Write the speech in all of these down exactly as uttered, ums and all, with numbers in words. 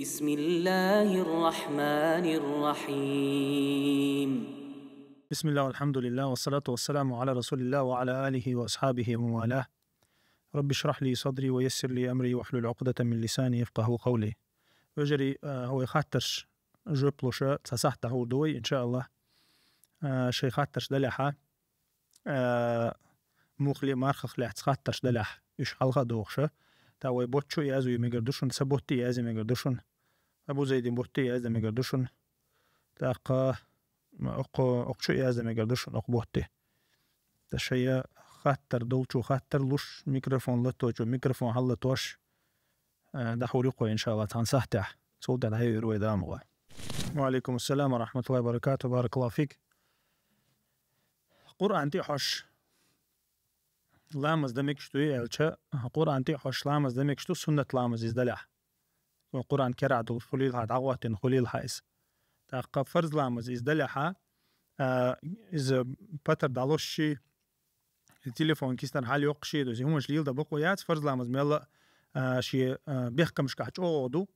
بسم الله الرحمن الرحيم. بسم الله والحمد لله والصلاة والسلام على رسول الله وعلى آله وأصحابه ومن والاه. رب اشرح لي صدري ويسر لي أمري واحلل عقدة من لساني يفقهوا قولي. Вежарий, а, хӀокху хаттаршна жоп луш цхьа сахьт дӀахьур ду вай, иншааллахӀ. А, шайн хаттарш далехьа, а, муха ле мархах лаьцна хаттарш далехьа, уьш хьалха а дохуш. ТӀаккха вай ботт чу а язъян мегар ду шуна, сан ботт а язъян мегар ду шуна. Абу Зайдин ботт а язъян мегар ду шуна. ТӀаккха м, окху, окху чу а язъян мегар ду шуна, окху ботт а. ТӀаккха шайн хаттар долчо хаттар луш, микрофон латточо микрофон хьалалатош, а, дӀахьур ю-кх вай, иншааллахӀ, цхьана сахьтехь. Цул тӀаьхьа дӀайуьйр вай, дама гӀо. Ва алейкум ассалам ва рахматуллахӀи ва баракатухӀ, баракаллахӀу фик. Къуръан тӀе а хьожуш ламаз дан мегаш дуй аьлча, Къуръан тӀе а хьожуш ламаз дан мегаш ду, суннат ламаз иза далехь. Къуръан керахь долуш хуьлийла хьан, дӀахӀоттийна хуьлийла хьан иза. ТӀаккха фарз ламаз иза далехьа, а, иза патар дӀалуш ши, телефон киснара хьалайоккхуш ши, иза хӀуманаш леладан бакъо яц, фарз ламаз мелла а, шен, а, бехкамашкахь чӀогӀа ду.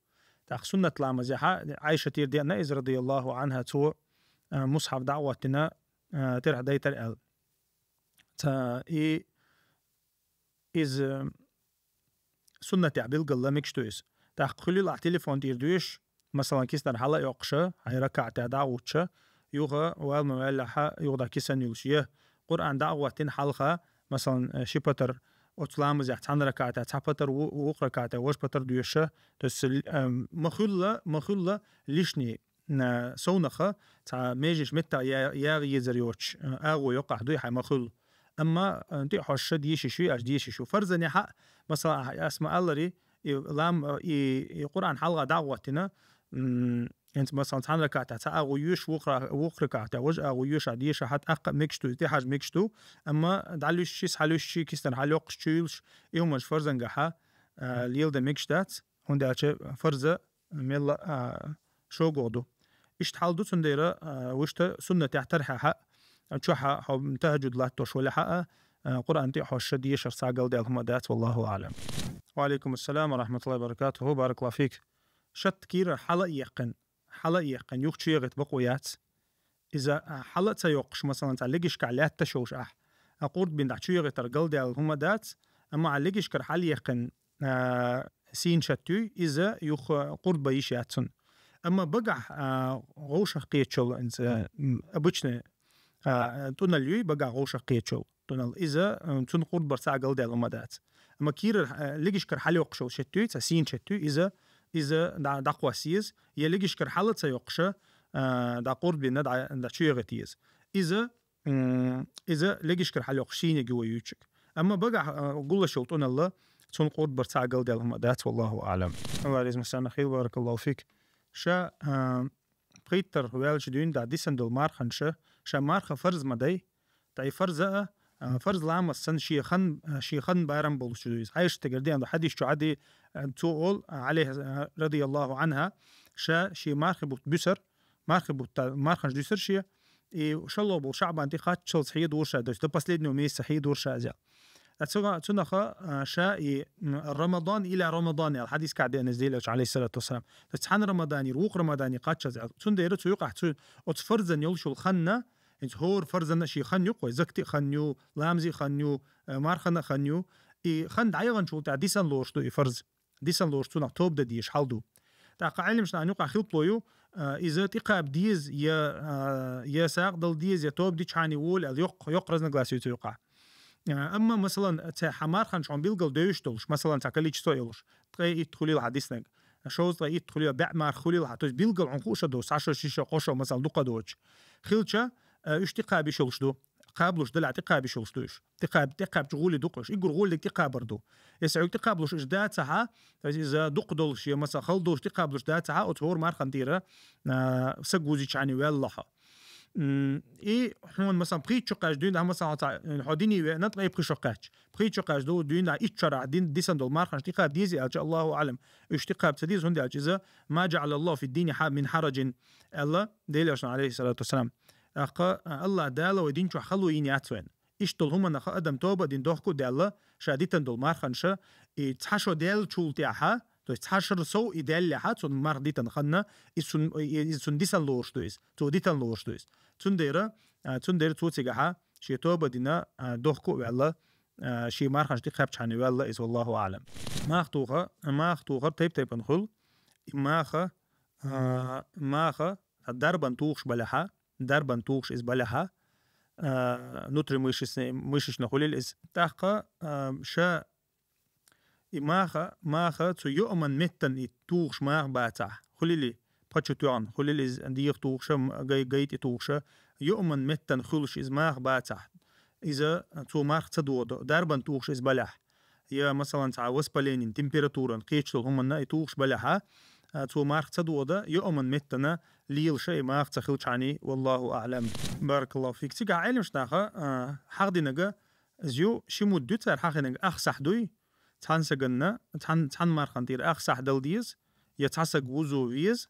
ТӀаккха суннат ламазехьа, Ӏайшатера деана иза, радияллахӀу Ӏанха, цо, а, мусхьаф дӀахӀоттийна, а, терхьа дайтар аьлла. Ца, и, иза суннатехь билггал ла мегаш ду иза. ТӀаккха хуьлийла ахь телефон тӀера доьшуш, масалан, киснара хьала а йоккхуш, хьайн ракаӀатехь дӀа а гӀуттуш, юха вала ма ваьллехьа, юха дӀа кисан йолуш, я Къуръан дӀа а гӀоттийна хьалха, масалан, ши патар оцу ламазехь цхьана ракаӀатехь цхьа патар, ву-, вукху ракаӀатехь важа патар доьшуш, то есть, э, ма хуьлла, ма хуьлла лишний, э, совнаха, цхьа меженаш меттах я-, ягӀа езар йоцуш, э, агӀо йоккхахь дуй хьайн, ма хуьлла. Амма, э, тӀе а хьожуш дешаш ю, аша дешаш ю. Фарзанехьа, масалан, ахь, ас ма-аллара, и лам-, и, и Къуръан хьалха дӀа а гӀоттийна, м, хӀинца, масалан, цхьана ракаӀатехь цхьа агӀо йоьшуш, вукху ра-, вукху ракаӀатехь важа агӀо йоьшуш, дешахь, тӀаккха мегаш ду, тӀехьажа мегаш ду, амма дӀалуьйшуш ши, схьалуьйшуш ши, киснара хьалайоккхуш чу йолуш, и хӀуманаш фарзангахьа, а, леладан мегаш дац, хӀунда аьлча фарза мелла а шогӀа ду. Иштта хьал ду, цундела, а, вуьшта суннатехь тархьехьа, чохьа хьо тахӀажжуд латтош валехьа а, а, Къуръан тӀе а хьожуш дешарца галдаьлла хӀума дац, валлахӀу аӀлам. Ва алейкум ассалам ва рахматуллахӀи ва баракатухӀу, баракаллахӀу фик. Шатта кийрара хьала а яьккхина, хьала а яьккхина, юха чу ягӀийта бакъо яц. Иза, а, хьала а ца йоккхуш, масалан, цхьа легашкахь лаьтташ йолуш ахь, а, къурд бина дӀа чу ягӀийтар галдаьлла хӀума дац, амма ахь легашкара хьала а яьккхина, а, сийна шатта юй, иза юха къурд бан йиш яц цунна. Амма багахь, а, вовшах кхетачул, инца, м, обычный, а, тӀуналла юй, багахь вовшах кхетачул тӀуналла. Иза, м, цунна къурд барца а галдаьлла хӀума дац. Амма кийрара, а, легашкара хьала йоккхуш йолу шатта юй, цхьа сийна шатта юй, иза, иза дӀа-, дӀакхосса еза, я легашкара хьала а ца йоккхуш, а, дӀа къурд бина, дӀа, дӀа чу ягӀийта еза. Иза, м, иза легашкара хьала йоккхуш сийниг ю вай юьйцург. Амма багахь, а, гуллуш йолу тӀуналла, цунна къурд барца а галдаьлла хӀума дац, валлахӀу аӀлам. АллахӀ реза массарна хуьлда, баракаллахӀу фик. Ша, а, пхийттара ваьлча дуьйна дӀа дисан долу марханаш, ша марха фарз ма дай, ткъа и фарза а, а, фарз ламаз санна шен хан, а, шен хан барам болуш ду иза. Ӏайшатагара деана хьадис чу Ӏади, а, цо олу, а, Ӏалайхи, а, радияллахӀу Ӏанха, ша шен мархи бутт буьсура, мархи бутт, марханаш дуьсура шен, и шолгӀа болу ШаӀбан тӀе кхаччалц хьедора ша, то есть до последнего месяца хьедора ша иза. А цуга-, цунаха, а, ша и, м, Рамадан иля Рамадан аьлла хьадискахь деана иза Делан Элчано, Ӏалайхиссалату вассалам. То есть цхьана Рамадане, вукху Рамадане кхаччалц аьлла. Цундела цу юкъахь цу, оцу фарзана йолуш йолу ханна, хӀинца хӀора фарзана шен хан ю-кх вай, закати а хан ю, ламази а хан ю, э, мархана а хан ю. И хан дӀаяханчул тӀаьхьа дисан лоруш ду и фарз. Дисан лоруш цунах тоба дан дезаш хьал ду. ТӀаккха Ӏеламнаха юкъахь хилпало ю, а, иза тӀекхаба деза, я, а, я сагӀа дала деза, я тоба дичхьана вола аьлла, йоккха, йоккха разногласие ю цу юкъахь. А, амма, масалан, цхьа хьан марханаш хьуна билггал девзаш долуш, масалан, цхьа количество йолуш, ткъе итт хуьлийла хьан диснарг, шовзткъе итт хуьлийла, бӀе марха хуьлийла хьан, то есть билггал хьуна хууш а долуш, цхьа шо, ши шо, кхо шо, масалан, дукха доцуш. Хилча, а, уьш тӀекхаба йиш йолуш ду. Кхабалуш далахь тӀекхаба йиш йолуш ду уьш. ТӀекхаба-, тӀекхаьбча гӀоли дукха уьш. Уггар гӀоллиг тӀекхабар ду. Если хьоьга тӀекхабалуш уьш дацахьа, то есть иза дукха долуш, я, масала, хала долуш тӀекхабалуш дацахьа, оцу хӀора мархан тӀера, а, саг вузичхьана ваьлла хьо. М, и хьуна, масала, пхийтта шо кхаьчча дуьйна, масала, хьо цхьа, хьо дине веана, ткъе пхи шо кхаьчча. Пхийтта шо кхаьчча ду-, дуьйна, итт шарахь дин, дисан долу марханаш тӀекхаба деза аьлча, Аллаху аӀлам, уьш тӀекхаба ца деза, хӀунда аьлча иза, ма джаӀала Аллаху фид дини хьа-, мин хьараджин, аьлла, Делан Элчано, Ӏалайхиссалату вассалам. ТӀаккха, а, Аллах Дала вай дин чохь хало йина яц вайна. Иштта долу хӀуманах адам тоба а дина, дохко а даьлла, ша дитина долу марханаш, и цхьа шо даьллачул тӀаьхьа, То есть цхьа шера сов и даьллехьа, цунна марха дитан ханна, иза цун, и-, иза цун дисан лоруш ду иза. Цо дитан лоруш ду иза. Цундера, а, цундера цо цигахьа, ши тоба дина, а, дохку а ваьлла, а, ши марханаш тӀе кхаьпчхьана ваьлла иза, валлаху аълам. Мах туха, мах тухар тайп-тайпан хул. И маха, а, маха, а, дарбан тухаш балехьа, дарбан тухаш иза балехьа, а, внутримышечный, мышечный хулил иза. ТӀаккха, а, ша И маха, маха цу йоаман меттан и тухаш маха бацахь, хулили, пхачу тоьгӀан, хулили из дийха тухаша, м, гай-, гайтӀи тухаша, йоаман меттан хуьлуш из маха бацахь. Иза цу марх ца дода, дарбан тухаш из балехь. Я, масалан, цхьа воспаленин, температуран, кхечдол хӀуманна и тухаш балехьа, а, цу марх ца дода, йоаман меттана лелаша и маха ца хилчхьани, валлаху аълам. Баракаллаху фик. Цигахь Ӏелимаш наха, а, хьахдинага, Зю ши муд ду цара хьахинаг ах сахь дуй, цхьан саганна, цхьан, цхьан мархан тӀера ах сахь дала деза, я цхьа саг вузо веза,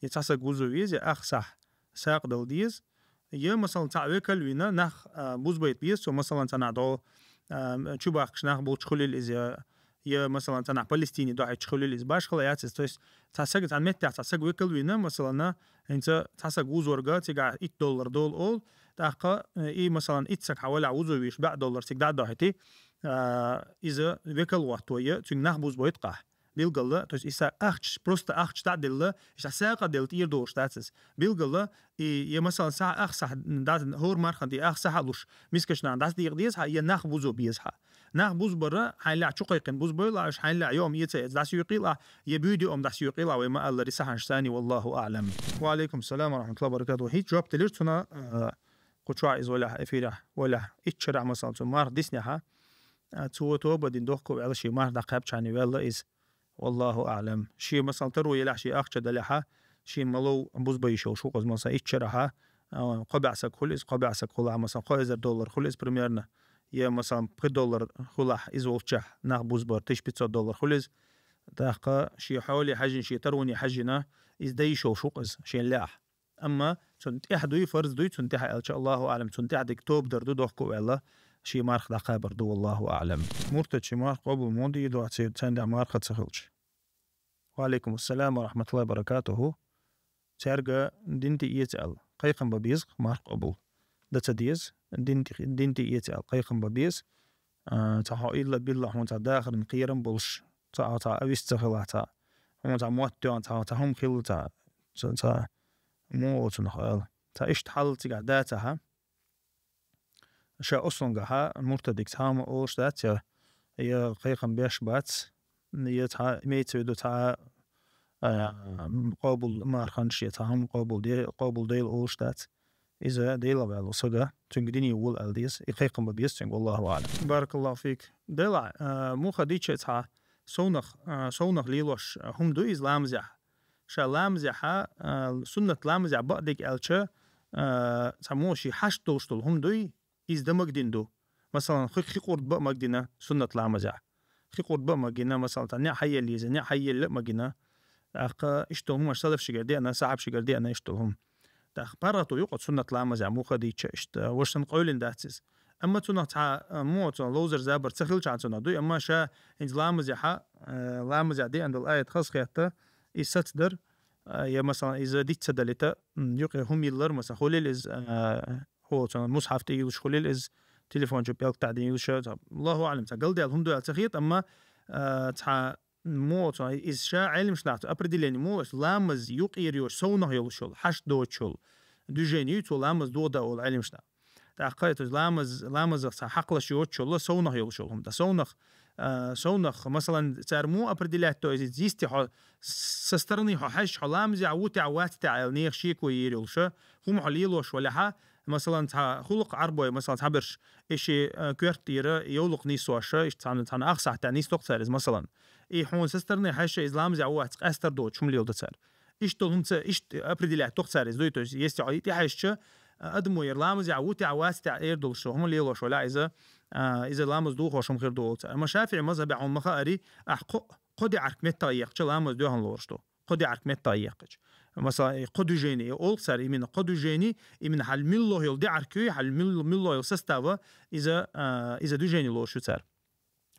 я цхьа саг вузо веза, я ах сахь сакъ дала деза, я, масалан, цхьа векал вина, нах, а, бузбайт беза, цо, масалан, цхьа нах догӀо, а, чубахкаш нах болчу хулил иза, я, я, масалан, цхьа нах Палестине дохьуьйтуш хулил иза, башхала яц иза. То есть, цхьа саг, цхьа меттехь, цхьа саг векал вина, масалан, хӀинца цхьа саг вузорга, цигахь итт доллар долу олу, тӀаккха, э, и, масалан, итт саг хьан валахь вузо вийш баьӀ доллар цига дӀа а дохьуьйтий, а, иза векал гӀотто я, цуьнга нах бузбойт къахь. Билгала, то есть, и са ахча, просто ахча дӀа а делла, иштта сакъа делла тӀера долуш дац иза. Билгала, и, я, масалан, сахь, ах сахь, да, хӀора мархан тӀе ах сахь а луш, мискачу нахана дӀаса дийкъа деза хьа, я нах вузо беза хьа. Нах бузбара, хьайн лаьхьа чу кхайкхина бузбойла, уьш хьайн лаьхьа йоам эца эца дӀаса юкъийла, я буьйди ом дӀаса юкъийла, вай ма аллари сахьанаш сани, валлаху аълам. Ва алейкум салам ва рахматуллахи ва баракатух. ХӀинца жоп делира цуна, а, кху чохь иза валахь, эфирехь, валахь. Итт шарахь, масалан, цу марх диснехьа, а, цо тоба дин дохку ваьлла, ши марх дӀакхаьпчхьани ваьлла иза. Валлаху аълам. Ши, масалан, таро елахь, ши ахча далехьа, ши малов бузба йиш йолуш ву, масалан, итт шарахьа, а, кхо баьӀ саг хуьлу иза, кхо баьӀ саг хуьлахь, масалан, кхо эзар доллар хуьлу иза примерно. Я, масалан, пхи доллар хуьлахь иза волччехь, нах бузбар, тысяча пятьсот доллар хуьлу иза. ТӀаккха шен хьоле хьаьжжина, шен тароне хьаьжжина, иза дан йиш йолуш ву иза, шен лаьхьа. Амма цунна тӀехь дуй, фарз дуй, цунна тӀехь аьлча, Аллаху аълам, цунна тӀехь дерг тоба дар ду, дохку ваьлла, шен марха дӀакхабар ду, валлаху аълам. Муртад шен марха къобал ма ду, и доций, царна тӀехь марха ца хилча. Ва алейкум ассалам ва рахматуллахи ва баракатуху. Цаьрга дин тӀе эца аьлла, кхайкхам бан беза марха къобал дан ца деза, дин тӀе, дин тӀе эца аьлла, кхайкхам бан беза. А, цхьа хьо илла-билла хьуна цхьа дахаран кхерам болуш, цхьа, цхьа авис ца хилахь, цхьа хьуна цхьа мотт тоьхна, цхьа, цхьа хӀума хилла, цхьа, цхьа, цхьа, муха цунах аьлла. Цхьа иштта хьал цигахь дацахьа. Ша ослунгахьа муртадиг цхьа хӀума олуш дац, я, я кхайкхам беш бац, я цхьа, имеется в виду, цхьа, а, къобул марханаш, я цхьа хӀума къобул де-, къобул дайла олуш дац. Иза Дела ваьлла сага, цуьнга дине вола аьлла деза, и кхайкхам бан беза цуьнга, валлаху аълам. Баракаллаху фик. Дела, а, муха дича цхьа совнах, а, совнах лелош, а, хӀума ду иза ламазехь. Ша ламазехьа, а, суннат ламазехь бакъдерг аьлча, а, цхьа муха ши хьашт долуш долу хӀума дуй, иза дан магадина ду. Масалан, хи-, хи къурд бан магадина суннат ламазехь. Хи къурд бан магадина, масалан, цхьа неӀ хьайелла еза, неӀ хьайелла а магадина. ТӀаккха иштта долу хӀума салаф шигара деана, сахьаб шигара деана иштта долу хӀума. ТӀаккха паргӀато юкъа суннат ламазехь муха дийча иштта, ваша санна къевлина дац иза. Амма цунах цхьа, а, муха цунах ловзар забар ца хилчахьана цунах дуй, амма ша хӀинца ламазехьа, а, ламазехь деана долу аят хазахетта, и сацдар, а, я, масалан, иза диц ца далита, м, юкъе хӀума йиллар, масалан, хулил иза, а, хӀо, цунах мусхьаф тӀе йиллуш хулил иза, телефон чу пӀелг тӀехь дина йиллуш, ца, Аллаху аълам, ца галдаьлла хӀума ду аьлла ца хета, амма, а, цхьа Мо, цо, иза ша Ӏелимаш нах цо определение мо, ламаз юкъера йоцу совнах йолуш йолу, хьашт доцуш йолу движение ю, цо ламаз дохадан олу Ӏелимаш нах. ТӀаккха, то есть, ламаз, ламазах цхьа хьакхалаш йоцуш йолу, совнах йолуш йолу хӀума. ТӀа совнах, а, совнах, масалан, цара мо определять, то есть, йисте хьо со стороны хьо хьаьжча, хьо ламазехь ву тӀехь, вац тӀехь аьлла, нехан шеко йийр йолуш, хӀума хьо лелош валехьа, масалан, цхьа хӀуллакх Ӏарбой, масалан, цхьаберш, и ши, а, коьрта тӀера йовлакх нисош, иштта цхьана, цхьана ах сахьтехь нисдоккху цара иза, масалан. И хьуна со стороны хьаьжча, иза ламазехь ву вац къаьстар доцуш хӀума леладо цара. Иштта долу хӀума ца, иштта определять доккху цара иза, дуй, то есть, если хьо и тӀехьаьжча, а, адамо яра ламазехь ву тӀехь, вац тӀехь эр долуш хӀума лелош валахь иза, а, иза ламаз духош хӀума хир ду олу цара. Амма ШафиӀи мазхабехь хьуна ма хаари, ахь кхо, кхо деӀарг меттах екхча ламаз доьхна лоруш ду. Кхо деӀарг меттах екхча. Масала, и кхо движение, и олу цара именно кхо движение, именно хьал милла йолу деӀарг ю, хьал милла, милла йолу состава, иза, а, иза движение лоруш ю цара.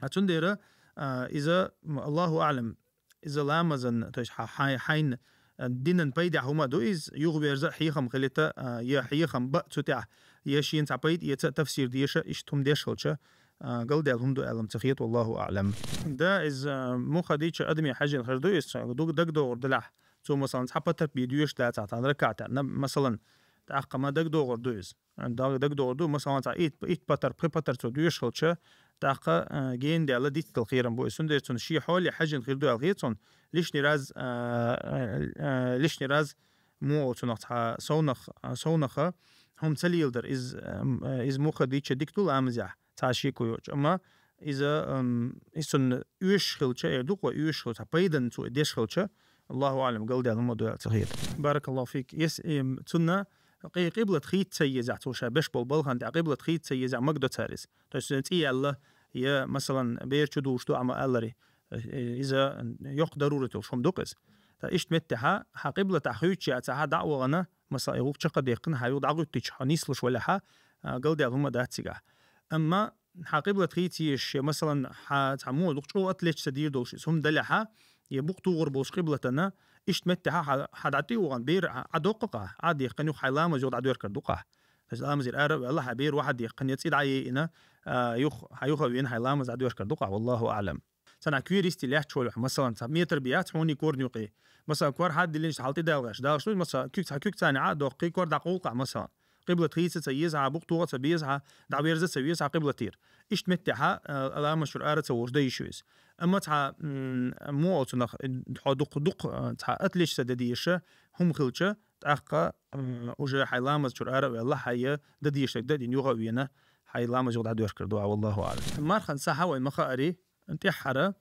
А цундела, а, иза, м, Аллаху аълам, иза ламазан, то есть хьа-, хьай-, хьайна, а, динан пайдехь хӀума ду иза, юхаверза а хьехам хилита, а, я хьехам ба цу тӀехь, я шена цхьа пайда эца а тафсир деша, иштта хӀума деш хилча, а, галдаьлла хӀума ду аьлла-м ца хета, валлаху аӀлам. Да, иза, а, муха дийча адаме хьаьжжина хир ду иза, ца ду-, дагадогӀур далахь, цо, масалан, цхьа патарт бе доьшуш дацахь, цхьана ракаӀатехь, на-, масалан, тӀаккха ма дагадогӀур ду иза. Даг-, дагадогӀур ду, масалан, цхьа итт, итт патар, пхи патар цо доьшуш хилча, тӀаккха, а, гена даьлла дицдала кхерам бу иза. Цундела цунна шен хьоле хьаьжжина хир ду аьлла хета цунна, лишний раз, а, а, а, лишний раз муха цунах цхьа совнах-, совнаха хӀума ца леладар, иза, ам, а, иза муха дийча дика ду ламазехь, цхьа шеко йоцуш. Амма иза, ам, иза цунна оьшуш хилча, эр ду-кх вай, оьшуш хилча, цхьа пайдана цо деш хилча, Аллаху аӀлам, галдаьлла хӀума ду аьлла ца хета. Баракаллаху фик. Ес, эм, цунна къи-, къиблат хийца ца езахь, цо ша беш болу балхана тӀехь къиблат хийца ца езахь, магадо цара иза. То есть, цӀе яьлла, я, масалан, бер чу дулуш ду, амма аллари, э, иза йоккха дарурат йолуш хӀума ду-кх иза. Ткъа иштта меттехьа, хьан къиблатахь хуьйцуш яцахьа, дӀа а вахана, масалан, и гӀуллакх чекхдехкина, хьан юха дӀагӀуьттича, хьо нислуш валахьа, а, галдаьлла хӀума дац цигахь. Амма хьан къиблат хийца езаш, я, масалан, хьан цхьа муха дукха чӀогӀа отлечь ца дийр долуш иза хӀума далехьа, я букъ тухур болуш къиблатана, иштта меттехьа хьан, хьан дӀа тӀе а вахана, бер Ӏа, Ӏа доккху-кх, Ӏа дехкина юха хьайн ламаз юха дӀадоьркур ду-кх ахь. Иза ламазера ара а ваьлла, хьан бер вахьа дехкина, я цӀе дӀа а йиъна, а, юха, хьан юха а вена хьайн ламаз дӀадоьркур ду-кх ахь, валлаху аӀлам. Цхьана куьйра йисте лаьтташ волу хьо, масалан, цхьа метр бен яц хьуний корна юкъе. Масалан, кор хьаддиллинчу хьал тӀедалгӀеш, далаш ду, масалан, куьг цхьа куьг царна Ӏа а доккхий, кор дӀакъовла-кх ахь, масалан. Къиблат хийца ца еза хьан, букъ тоха ца беза хьан, дӀаверза ца веза хьан къиблатера. Иштта меттехьа, а, ламаз чуьра ара ца волуш дан йиш ю иза. Амма цхьа, м, муха оцунах, хьо дукха, дукха, а, цхьа отлечь ца дан дезаш хӀума хилча, тӀаккха, м, уже хьайн ламаз чуьра ара а ваьлла, хьайн дан дезаш дерг дан а дина, юха а вена, хьайн ламаз юха дӀадоьркур ду ахь, валлаху аӀлам. Мархан сахьа вай ма хаъара, тӀаьххьара,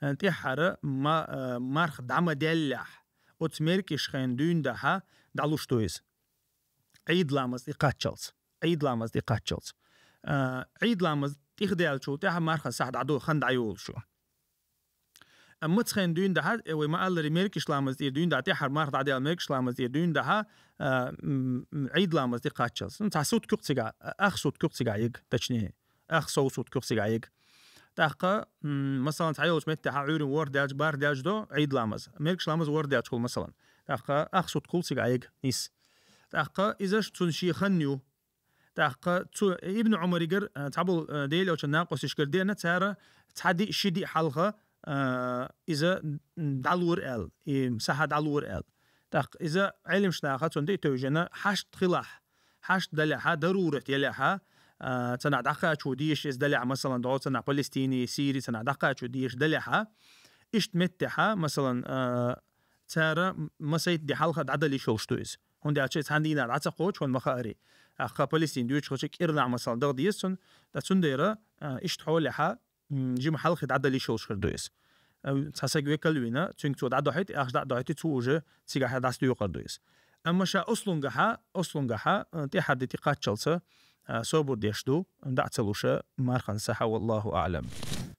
тӀаьххьара ма-, а, марха дӀа ма даьллехь, оцу меркӀишхен дуьйна дахьа дӀалуш ду иза. Ӏийд ламаз тӀекхаччалц. Ӏийд ламаз тӀекхаччалц. А, Ӏийд ламаз тӀехдаьллачул тӀаьхьа мархан сахь дӀадо-, хан дӀайолуш ю. Амма цхьана дуьйна дахьа, э, вай ма-аллара, меркӀиш ламаз тӀера дуьйна дахьа, тӀаьххьара марха дӀадаьлла меркӀиш ламаз тӀера дуьйна дахьа, а, м, м, Ӏийд ламаз тӀекхаччалц. Ну, цхьа сутка ю-кх цигахь, а, ах сутка ю-кх цигахь ерг, точнее. Ах сов сутка ю-кх цигахь ерг. ТӀаккха, м, масалан, цхьайолчу меттехьа Ӏуьйранна ворхӀ даьлча, бархӀ даьлча до Ӏийд ламаз. МеркӀиш ламаз ворхӀ даьлча хуьлу, масалан. ТӀаккха ах сутка хуьлу цигахь ерг, нис. ТӀаккха иза ш-, цунна шен хан ю. ТӀаккха цу Ибн Ӏумаригара, а, цхьаболу, а, Делан Элчанан накъосташкара деана, цара цхьа диъ, ши диъ хьалха, а, иза дӀалора аьлла, и сахьа дӀалора аьлла. ТӀаккха иза Ӏеламнаха цунна тӀе а тевжина, хьашт хилахь, хьашт далехьа, дарурат елехьа, а, цхьанхьа дӀакхачо дезаш иза далехьа, масалан, дӀо цхьанхьа Палестине, Сири цхьанхьа дӀакхачо дезаш далехьа, иштта меттехьа, масалан, а, цара м-, масийтта де хьалха дӀадала йиш йолуш ду иза. ХӀунда аьлча цхьана дийнахь дӀа ца кхочу, хьуна ма хаари. ТӀаккха Палестин дуьйцуш хилча, кӀирнахь, масалан, дагӀа деза цунна, ткъа цундела, а, иштта хьолехьа, м, жима хьалхе дӀадала йиш йолуш хир ду иза. А, цхьа саг векал вина, цуьнга цо дӀадохьийта, ахча дӀа а дохьийта, цо уже цигахь дӀасадоькъур ду иза. Амма ша ослунгахьа, ослунгахьа, а, тӀаьххьара де тӀекхаччалца, а, собар деш ду, дӀа а ца луша, мархан сахьа, валлаху аӀлам.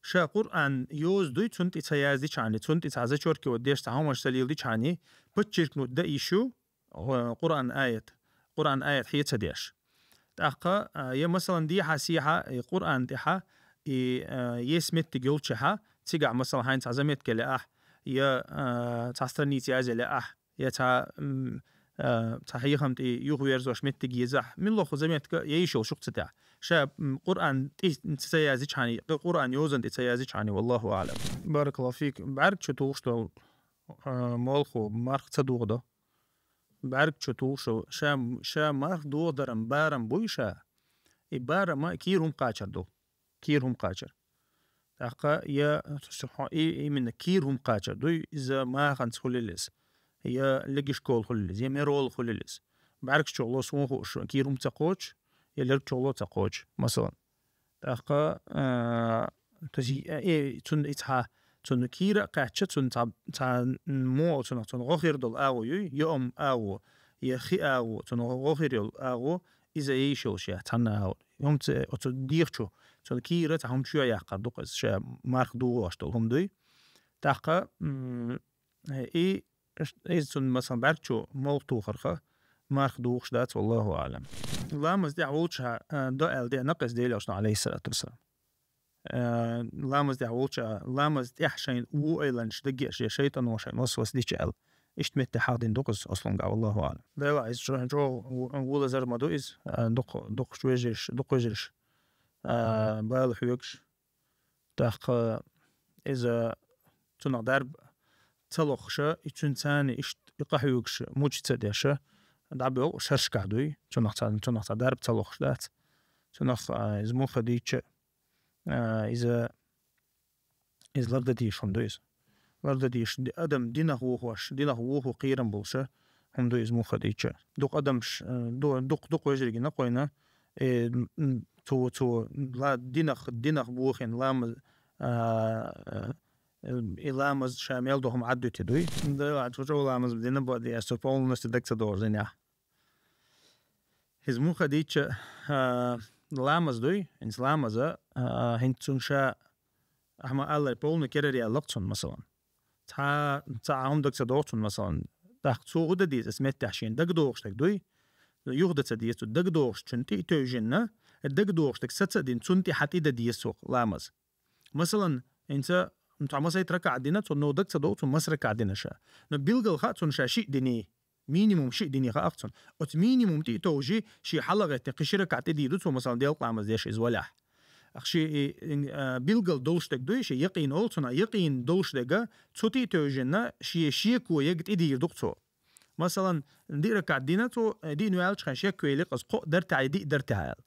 Ша Къуръан йоза дуй, цунна тӀе ца яздичхьана, цунна тӀе цхьа зачёркивать деш, цхьа хӀуманаш ца леладичхьана, подчеркнуть дан йиш ю, э, Къуръан аят. Къуръан аят хье ца деш. ТӀаккха, а, я, масалан, дехьа-сехьа, э, Къуръан тӀехьа, и, э, ес меттиг йолчехьа, цигахь, масалан, хьайна цхьа заметка ле ахь, я, э, цхьа страница язъе ле ахь, я цхьа, м, э, цхьа хьехам тӀе юхаверзош меттиг езахь, муьлхха заметка я йиш йолуш ю-кх цу тӀехь. Ша, м, Къуръан тӀе ца яздичхьана, Къуръан йозан тӀе ца яздичхьана, валлаху аӀлам. Баракаллаху фик. БӀаьрг чу тухуш долу, э, молхо марха ца дохадо. БӀаьрг чу тухуш, ша, ша марха дохадаран барам буй ша. И барама кийра хӀума кхачар ду. Кийра хӀума кхачар. ТӀаккха я, и, именно кийра хӀума кхачар дуй, иза маханца хуьлийла иза, я легишкол хуьлийла иза, я мерол хуьлийла иза. БӀаьргаш чухула, суна хууш, кийра хӀума ца кхочу, я лерг чухула ца кхочу, масалан. ТӀаккха, а, то есть, э, э, цунна и цхьа, цунна кийра а кхаьчча, цунна цхьа, цхьа, м, муха цунах, цунна гӀо хир долу агӀо юй, йоам агӀо, я хи агӀо, цунна гӀо хир йолу агӀо, иза йиш йолуш я, цхьанна агӀо. ХӀумца оцу дехачу, цунна кийра цхьа хӀума чоь яккхар ду-кх иза, ша марха дохош долу хӀума дуй. ТӀаккха, м, э, и Иш-, иза цунна, масалан, бӀаьрг чу молха тухарха, марха духуш дац, валлаху аӀлам. Ламаз тӀехь волчу, а, до аьлла деана-кх иза Делан Элчано, алейхиссалату вассалам. а, ламаз тӀехь волча, ламаз тӀехь шайн ву ойланаш даггеш, я шайтӀано шайн васвас дича аьлла. Иштта метте хьахдина ду-кх из Асланга, валлаху аълам. Дела, из чо-, чо-, ву-, вулазар ма ду из, а, дукх-, дукхача вежарш, дукха вежарш, а, бала хьоьгуш. ТӀаккха иза цунах дарба ца лохуша, и цуьнан царна иштта и къахьоьгуш, мучиться деш, дӀабоьлху шершкахь дуй, цунах царна, цунах цхьа дарба ца лохуш дац. Цунах, а, иза муха дийча, а, иза, иза лардан дийша хӀума ду иза. Лардан дийша ди-, адам динах вохош, динах вохо кхерам болуша хӀума ду иза муха дийча. Дукха адамш, а, ду-, дукх-, дукха вежарий гина кхойна, э, м, цо, цо ла-, динах, динах бохийна ламаз, а, э, и ламаз ша мел доху ма Ӏаддуьти дуй. Да, цо чӀогӀа ламаз дина баде, ас цо полностью даг ца догӀу зинехь. Иза муха дийча, а, ламаз дуй, хӀинца ламаза, а, хӀинца цунна ша, ахьа ма аллара, полна керара яьлла-кх цунна, масалан. Цхьа, цхьа хӀума даг ца догӀу цунна, масалан. ТӀаккха цо хӀу дан деза, аса меттехь шена дагадогӀуш дерг дуй, юха дан ца деза цо, дагадогӀуш цунна тӀе а тевжина, дагадогӀуш дерг саца а дина, цунна тӀе хьан тӀе дан деза цо ламаз. Масалан, хӀинца цхьа масайт ракаӀат дина цо, но даг ца догӀу цо маса ракаӀат дина ша. Но билггал хаьа цунна ша шиъ диний, минимум шиъ диний хаьа-кх цунна. Оцу минимум тӀе а товжий, шен хьалагӀеттина кхин ши ракаӀат тӀедийр ду цо, масалан, Делан ламаз деш иза валахь. Ахь шен и, и, а, билггал долуш дерг дуй, шен якъин олу цунах, якъин долуш дерг, цу тӀе а тевжина, шен шеко ерг тӀедийр ду-кх цо. Масалан, диъ ракаӀат дина цо, э, диъна ваьллачу хенахь шек вели-кх, аса кхоъ дара техьа, диъ дара техьа аьлла.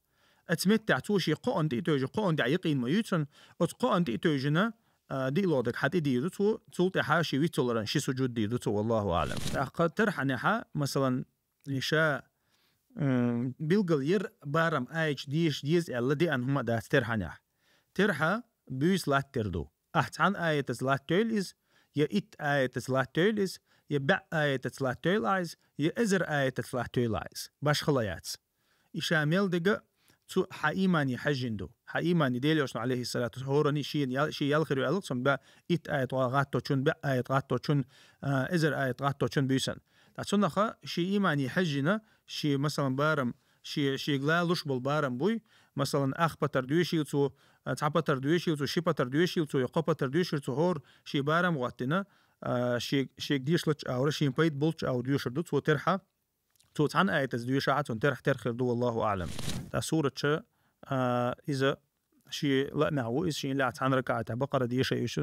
Оцу меттехь цо шен кхоъанна тӀе а тевжина, кхоъанна тӀехь якъин ма юй цунна, оцу кхоъанна тӀе а тевжина, а, диъ лохдерг хьан тӀедийр ду цо, цул тӀаьхьа шен вицаларан ши сужуд дийр ду цо, валлаху аълам. ТӀаккха терхьанехьа, масалан, и ша, м, билггал яра барам аьлча дийша деза аьлла деана хӀума а дац терхьанехь. Терхьа буьйса латтар ду. Ахь цхьана аятаца латтайойла иза, я итт аятаца латтайойла иза, я бӀе аятаца латтайойла ахь иза, я эзар аятаца латтайойла ахь иза. Башхала яц. И ша мел дерг цу хьан иймане хьаьжжина ду. Хьан иймане, Делан Элчано, алейхиссалату вассалам, хӀоранна шена ял-, шен ял хир ю аьлла-кх цунна, бӀе итт аят гӀа-, гӀатточун, бӀе аят гӀатточун, а, эзар аят гӀатточун буьйсанна. Ткъа цунах шен иймане хьаьжжина, шен, масалан, барам, шен, шега лалуш болу барам буй, масалан, ах патар доьшийла цо, а, цхьа патар доьшийла цо, ши патар доьшийла цо, я кхо патар доьшийла цо, хӀора шен барам гӀоттина, а, шег-, шега дешалча агӀора, шена пайда болчу агӀора доьшур ду цо терхьа. Цо цхьана аятаца доьшахьа, цунна терхьа терхир ду, валлаху аълам. Ткъа суратча, а, иза шен лаамехь ву, иза шена лаьа цхьана ракаӀатехь Бакъара дешай уьш.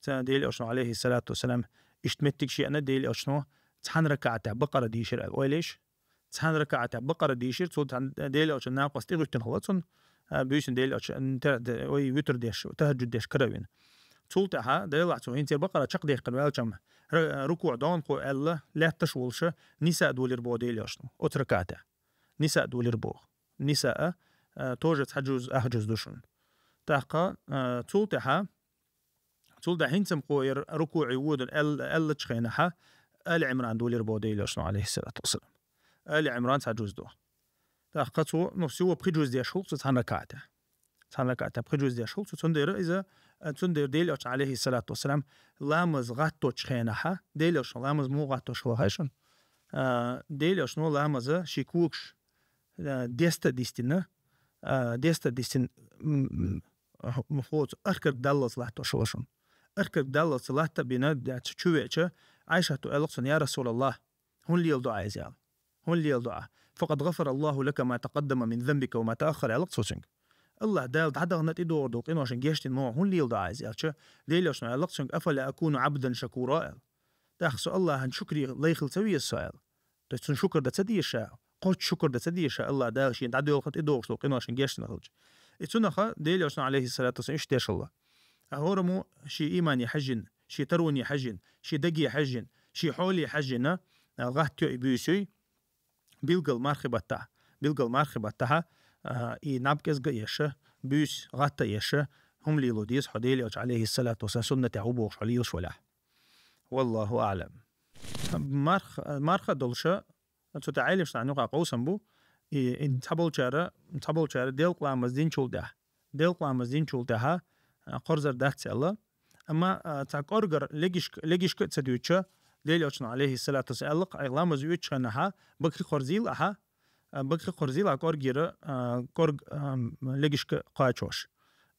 Цхьана Делан Элчано, алейхиссалату вассалам, иштта меттиг шеана Делан Элчано цхьана ракаӀатехь Бакъара дийшира аьлла. Ойла еш? Цхьана ракаӀатехь Бакъара дийшира, цо цхьана Делан Элчан накъост тӀегӀуьттина хилла цунна, а, буьйсанна Делан Элчан, тера-, де-, ой, витр деш, тахӀаджуд деш кара а вина. Цул тӀаьхьа, Делахь цо хӀинца Бакъара чекхдехкина ваьлча-м, ра-, рукуӀ догӀун кхо аьлла, лаьтташ волуша, Ниса долир боху Делан Элчано, оцу ракаӀатехь. Ниса долир боху. Ниса а, а, тоже цхьа жуз, ах жуз ду шуна. ТӀаккха, а, цул тӀаьхьа, Цул тӀаьхьа хӀинца-м кхо яра рукуӀе водур аьл-, аьллачу хенахьа, Али Ӏимран долир боху Делан Элчано, алейхиссалату вассалам. Али Ӏимран цхьа жуз ду. ТӀаккха цо, ну, всего пхи жуз деш хилла цо цхьана ракаӀатехь. Цхьана ракаӀатехь пхи жуз деш хилла цо. Цундела иза, цундела Делан Элчано, алейхиссалату вассалам, ламаз гӀатточу хенахьа, Делан Элчано ламаз муха гӀаттош хилла хаьий шуна? А, Делан Элчано ламаза шен когаш, а, деста дистина, а, деста дистина, м, м, м, хоцу аркарг даллалц латтош хилла шуна. Аркарг даллалц латта а бина, даьча чу веача, Ӏайшату аьлла-кх цунна: «Я Расулаллах, хӀун леладо Ӏа иза?» — аьлла. «ХӀун леладо Ӏа?» «Факъад гӀафараллаху лака ма такъаддама мин занбика ва ма тааххар», — аьлла-кх цо цуьнга. Аллах Дала дӀадахана тӀедогӀур долу къиношна гечдина ма хӀун леладо Ӏа иза аьлча, Делан Элчано аьлла-кх цуьнга: «Афала акуну Ӏабдан шакура?» — аьлла. «ТӀаккха со Аллахьан шукри лай хила ца веза со?» — аьлла. То есть цунна шукр дан ца деза ша, кхоччуш шукр дан ца деза ша, Аллах Дала шена дӀадоьлху тӀедогӀуш долу къиношна гечдина хилча. И цунах Делан Элчано, алейхиссалату вассалам, иштта деш хилла. А хӀораммо шен иймане хьаьжжина, шен тароне хьаьжжина, шен даге хьаьжжина, шен хьоле хьаьжжина, а, гӀаттайо и буьйсий, билггал мархи баттахь, билггал мархи баттахьа, а, и наб кӀезга а еша, буьйса гӀатта а еша, хӀума лело деза хьо Делан Элчан, алейхиссалату вассалам, суннатехь ву бохуш хьо лелаш валахь. Валлаху аълам. Марх-, марха долуша, цу тӀе Ӏелимашна юкъахь къовсам бу, и, и цхьаболчара, цхьаболчара делкъа ламаз динчул тӀаьхьа, делкъа ламаз динчул тӀаьхьа, а, кхорзар дац аьлла. Амма, а, цхьа кӀоргара легишка, легишка а ца дуьйцуча, Делан Элчано, алейхиссалату вассалам, аьлла-кх: «Айхьа ламаз оьцучу хенахьа, бага хи кхорзийла ахьа, а, бага хи кхорзийла ахьа кӀоргера, а, кӀорг, а, легишка кхачош».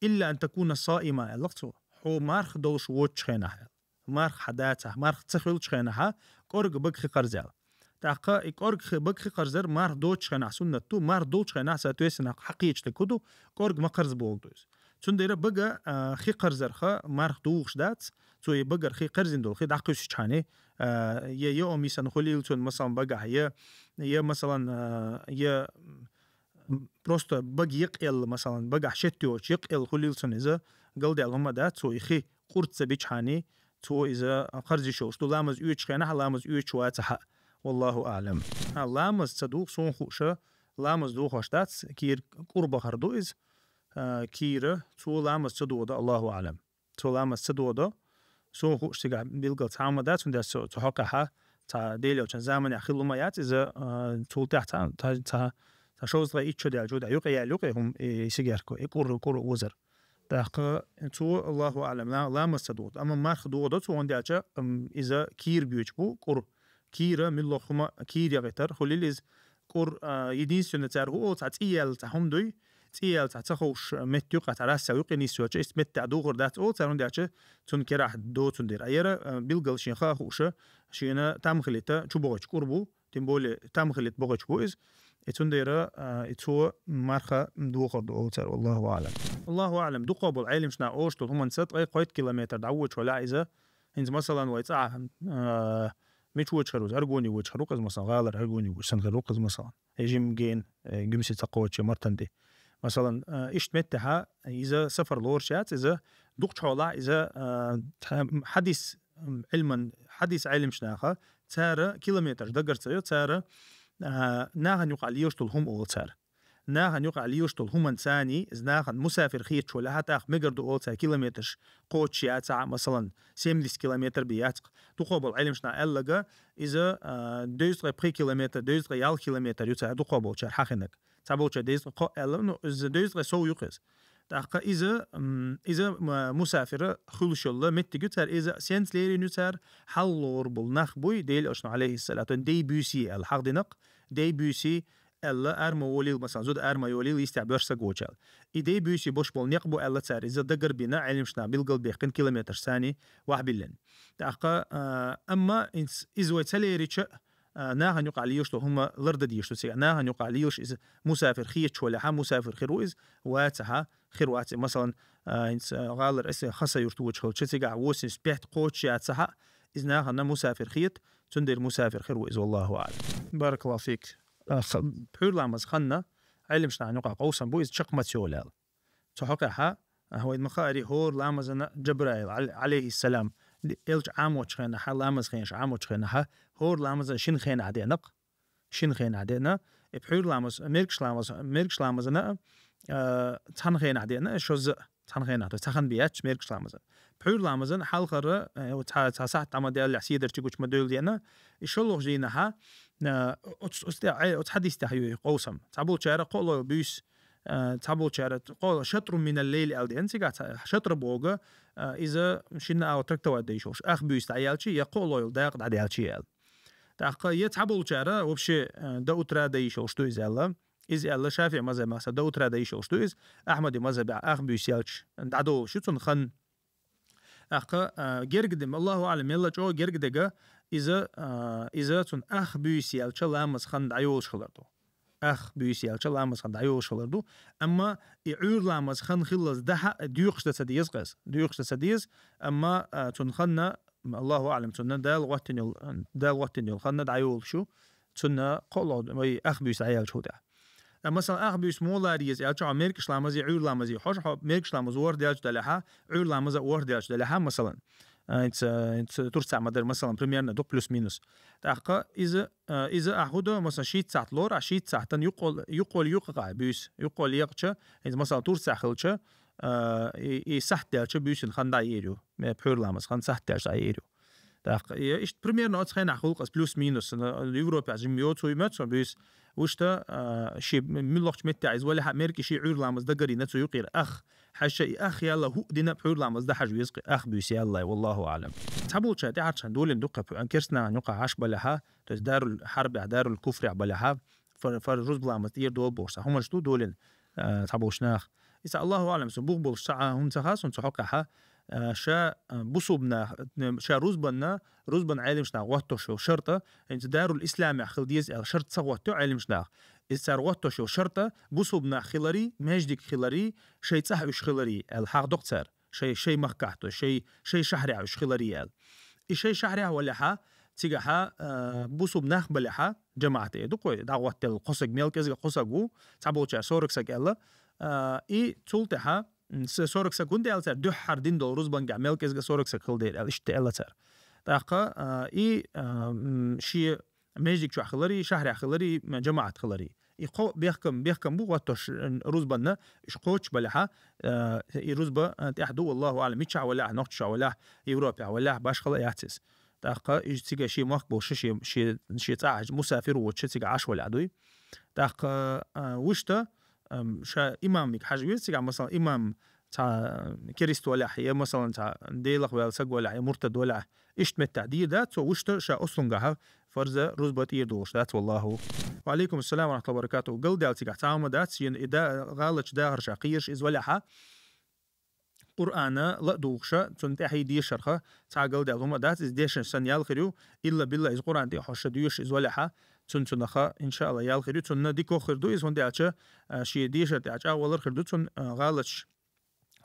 «Илля ан такуна саима», аьлла цо. Хьо марха долуш воцучу хенахь аьлла. Марха хьан дацахь, марха ца хуьлучу хенахьа, кӀорга бага хи кхарзаьлла. ТӀаккха и кӀорга хи, бага хи кхарзар марха доцучу хенахь суннат ду, марха долчу хенахь, соответственно, хьан кхечу дага хӀун ду, кӀорга ма кхарза боху ду иза. Цундела бага, а, хи кхарзарха марха дугӀуш дац, цо и багара хи кхарзина долу хи дӀакхуьссичхьана, а, я, я омисан хуьлийла цунна, масалан, багахь, я, я, масалан, а, я, м, просто бага якъаелла, масалан, багахь шетта йоцуш якъаелла хуьлийла цунна иза, галдаьлла хӀума дац, цо и хи къурд ца бичхьана, цо иза кхарза йиш йолуш ду, ламаз оьцучу хенахь, ламаз оьцуш вацахьа. Валлаху аълам. А, ламаз ца дугӀу, суна хууша, ламаз дохош дац, кийра кӀур бахар ду иза, а, кийра, цо ламаз ца дохадо, Аллаху аълам. Цо ламаз ца дохадо, суна хууш цигахь билггал цхьа хӀума дац, цундела цо, цу хьокъехьа, цхьа Делан элчан заманехь хилла хӀума яц иза, а, цул тӀаьхьа цхьа, цхьа, цхьа, цхьа шовзткъе итт шо даьлча, да, юкъа яьлла юкъа хӀума, и, и сигарка, и кӀур, кӀур узар. ТӀаккха цо, Аллаху аълам, ла-, ламаз ца дохадо. Амма марха дохадо цо, хӀунда аьлча, м, иза кийра боьдуш бу, кӀур. Кийра, муьлхха хӀума кийра яхийтар, хуьлийла иза кӀур, а, единственное, цара хӀун олу, цхьа цӀе яьлла цхьа хӀума дуй, цӀе яьлла цхьа ца ховш метта юкъа, цхьа расса юкъа нисвелча, иштта метта духур дац олу цара, хӀунда аьлча цунна керахь до цундела. А яра, а, билггал шен ха хууша, шена там хилийта чу бохуьйтуш кӀур бу, тем более там хилийта бохуьйтуш бу иза. И цундела, а, и цо марха дохур ду олу цара, валлаху аълам. Валлаху аълам, дукхах болу Ӏеламнаха олуш долу хӀуманца ткъе кхойтта километр дӀавоьдуш валахь иза, хӀинца, масалан, вай цӀахь, а, мича воьдуш хир ву иза, Аргуне воьдуш хир ву-кх иза, масалан, гӀалара Аргуне воьдуш санна хир ву-кх иза, масалан. Э, жимма гена, э, гуьмсе ца кхочуш, мартан де. Масалан, э, иштта меттехьа иза сафар лоруш яц, иза дукхачу хьолахь, иза, э, тха-, хьадис, м, Ӏилман, хьадис Ӏеламнаха, цара километраш дагар ца йо, цара, э, нахана юкъахь лелаш долу хӀума олу цара. Нахана юкъахь лелаш долу хӀуманца, иза нахана мусафир хеташ валахь, тӀаккха мегар ду олу цара километраш кхочуш яцахь, масалан, семьдесят километр бен яц-кх. Дукхах болу Ӏеламнаха аьлларг, иза, а, дезткъе пхи километр, дезткъе ялх километр ю цара дукхах болчара хьахинарг. Цхьаболчара дезткъе кхоъ аьлла, ну, иза дезткъе сов ю-кх иза. ТӀаккха иза, м, иза, м, мусафира хуьлуш йолу меттиг ю цара, иза сенца лерина ю цара, хьалха лоруш болу нах буй, Делан элчано, алейхиссалату, дей-буьйсий аьлла хьахдина-кх, дей-буьйсий аьлла, ара ма волийла, масалан, зуда ара ма йолийла, йистехь боьрша саг воцуш аьлла. И дей-буьйсий болуш болу некъ бу аьлла цара, иза дагар бина, Ӏеламнаха билгал баьккхина километраш царний вахьа биллина. ТӀаккха, а, амма инс-, иза вай ца лерича, а, нахана юкъахь лелаш долу хӀума лардан дезаш ду цигахь. Нахана юкъахь лелаш иза мусафир хеташ валахь, мусафир хир ву иза, вацахь, хир вац. Масалан, а, инс-, а, гӀалара аса Хасавюрт воьдуш хилча, цигахь восемьдесят пять кхочуш яцахь, иза нахана мусафир хета, цундела мусафир хир ву иза, валлаху аълам. Баракаллаху фик. А, ха-, пхьуьйра ламазан хан Ӏеламнахана юкъахь къовсам бу, иза чекхмаца йолу аьлла. Цу хьокъехьа, а, вайна ма-хаъара, хӀора ламазана Джабраил, ал-, алейхиссалам, элча Ӏамочу хенахьа, ламаз хенаш Ӏамочу хенахьа, хӀора ламазана шина хенахь деана-кх. Шина хенахь деана. И пхьуьйра ламаз, мергаш ламаз, мергаш ламазана, а, цхьана хенахь деана, шозза а цхьана хенахь, то есть цхьа хан бен яц мергаш ламазана. Пхьуьйра ламазана хьалхара, э, цхьа, цхьа сахьт Ӏама деллехь седар чу гучу ма девлла деана. И шолгӀачу дийнахьа, э, оц-, оц-, тӀе, э, оцу хьадис тӀехь ю и къовсам. Цхьаболчара кхоъ лойла буьйса, э, цхьаболчара кхоъ лойла шатрун минал лейль аьлла деана цигахь, цхьа шатра бохург, э, иза шинна агӀор трактовать дан йиш йолуш. Ах буьйса дӀаяьлча, я кхоъ лойла дакъа дӀадаьлча аьлла. ТӀаккха я цхьаболчара вообще, э, до утра дан йиш йолуш ду иза аьлла. Иза аьлла ШафиӀи мазхӀабехь, масала, до утра дан йиш йолуш ду иза. Ахьмади мазхӀабехь ах буьйса яьлча дӀадолуш ю цунна хан. ТӀаккха, а, герга де, Аллаху аълам, мелла чӀогӀа герга дега, иза, а, иза цунна ах буьйса яьлча ламаз хан дӀайолуш хилар ду. Ах буьйса яьлча ламаз хан дӀайолуш хилар ду. Амма и Ӏуьйра ламаз хан хиллалц дахьа доькъуш дан ца деза-кх иза. Доькъуш дан ца деза, амма, а, цунна ханна, Аллаху аълам, цунна Дала гӀоттина йолу, Дала гӀоттина йолу ханна дӀайолуш ю. Цунна кхоъ лойла вай ах буьйса дӀаяьлча хӀу тӀехь. Э, масала, ах буьйса муха лара еза аьлча, хьо мергаш ламазе, Ӏуьйра ламазе хьожа, хьо мергаш ламаз ворхӀ даьлча далехьа, Ӏуьйра ламаза ворхӀ даьлча далехьа, масалан. Э, ца, ца турца ма дара, масалан, примерно, дукха плюс-минус. ТӀаккха иза, э, иза ахь хӀу до, масалан, шийтта сахьт лора, ахь шийтта сахьтан юккъол-, юккъол юкъа къай буьйса, юккъол екъча, иза, масалан, турца хилча, э, и, и сахьт даьлча буьйсина хан дӀаер ю, э, пхьуьйра ламаз хан сахьт даьлча дӀаер ю. ТӀаккха, я иштта примерно оцу хенахь хуьлу-кх иза плюс-минус, на, Европехь жимма йоцу ю моьтту со буьйса. Вуьшта, а, ши муьлххачу меттехь иза валехьа, мерг и ши Ӏуьйра ламаз дагарийна цу юкъера ах. Хьаьжча и ах яьлла хӀуъа дина пхьуьйра ламаз дан хьажа веза-кх, ах буьйса яьлла, валлаху аълам. Цхьаболчара тӀаьхьарчхьана долийна ду-кх, пхьу-, керстанахана юкъахь Ӏаш балехьа, то есть Дарул Хьарбехь, Дарул Куфрехь балехьа, фар-, фарз рузба ламаз тӀера долу бохуш, цхьа хӀуманаш ду долийна, а, цхьаболчу наха. Ица Аллаху алам, со бух болуш ца а хӀума ца хаа, сон ца хьокъехьа, а, ша, а, бусубнах, ша рузбанна, рузбан Ӏелимшнах гӀоттош йол шарта, хӀинца Дарул Исламехь хила деза аьл шарта ца гӀотту Ӏелимшнах. Ица цар гӀоттош йол шарта, бусубнах хилари, междик хилари, шай цӀахь уьш хилари, аьл хьахдокъ цар. Шай, шай махкахь, то шай, шай шахьрехь уьш хилари аьл. И шай шахьрехь валехьа, цигахьа, а, бусуб нах балехьа, жамаӀат э дукхой, дагӀваттел кхосаг, мел кӀезга кхосаг ву, цхьаболчар сорок саг аьлла, а, и цул тӀехьа, м, с-, сорок саг гунда аьлла цар, дуьххьар дин дол рузбангахь мел кӀезга сорок саг хила дер аьлла, иштта аьлла цар. ТӀаккха, а, и, а, м, ши междик чохь хилари, шахьрехь хилари, м, жамаӀат хилари. И кхо бехкам, бехкам бу гӀоттош, м, рузбанна, иш кхочуш балехьа, а, и рузба, а, тӀехь ду, валлаху алам, миччахь валехь, нохчашахь валехь, Европехь валехь, башхала яц иза. ТӀаккха иш цига ши мохк болуш, ши, ши, ши цӀа мусафир воцуш цига Ӏаш валехь дуй. ТӀаккха, а, вуьшта, ам, ша имамиг хьажа веза цига, масалан, имам цхьа керист валехь, я, масалан, цхьа Делах ваьлла саг валехь, я муртад валехь, иштта меттехь дийр дац, цо вуьшта ша ослунгахьа фарза рузба тӀийр долуш дац, валлаху. Ва алейкум ассалам ва рахматуллахи ва баракатуху. Галдаьлла цигахь цхьа хӀума дац, шен и да-, гӀалаташ дахарша кхийраш иза валехьа, Къуръана ла а духуша, цунна тӀаьхьа дешарха, цхьа галдаьлла хӀума дац, иза дешаш санна ял хир ю, илла билла иза Къуръан тӀе хьоша доьшуш иза валехьа, цун цунаха, иншаалла, ял хир ю, цунна дика хир ду, иза хӀунда аьлча, а, шен дешар тӀехь чӀагӀвалар хир ду, цун, а, гӀалаташ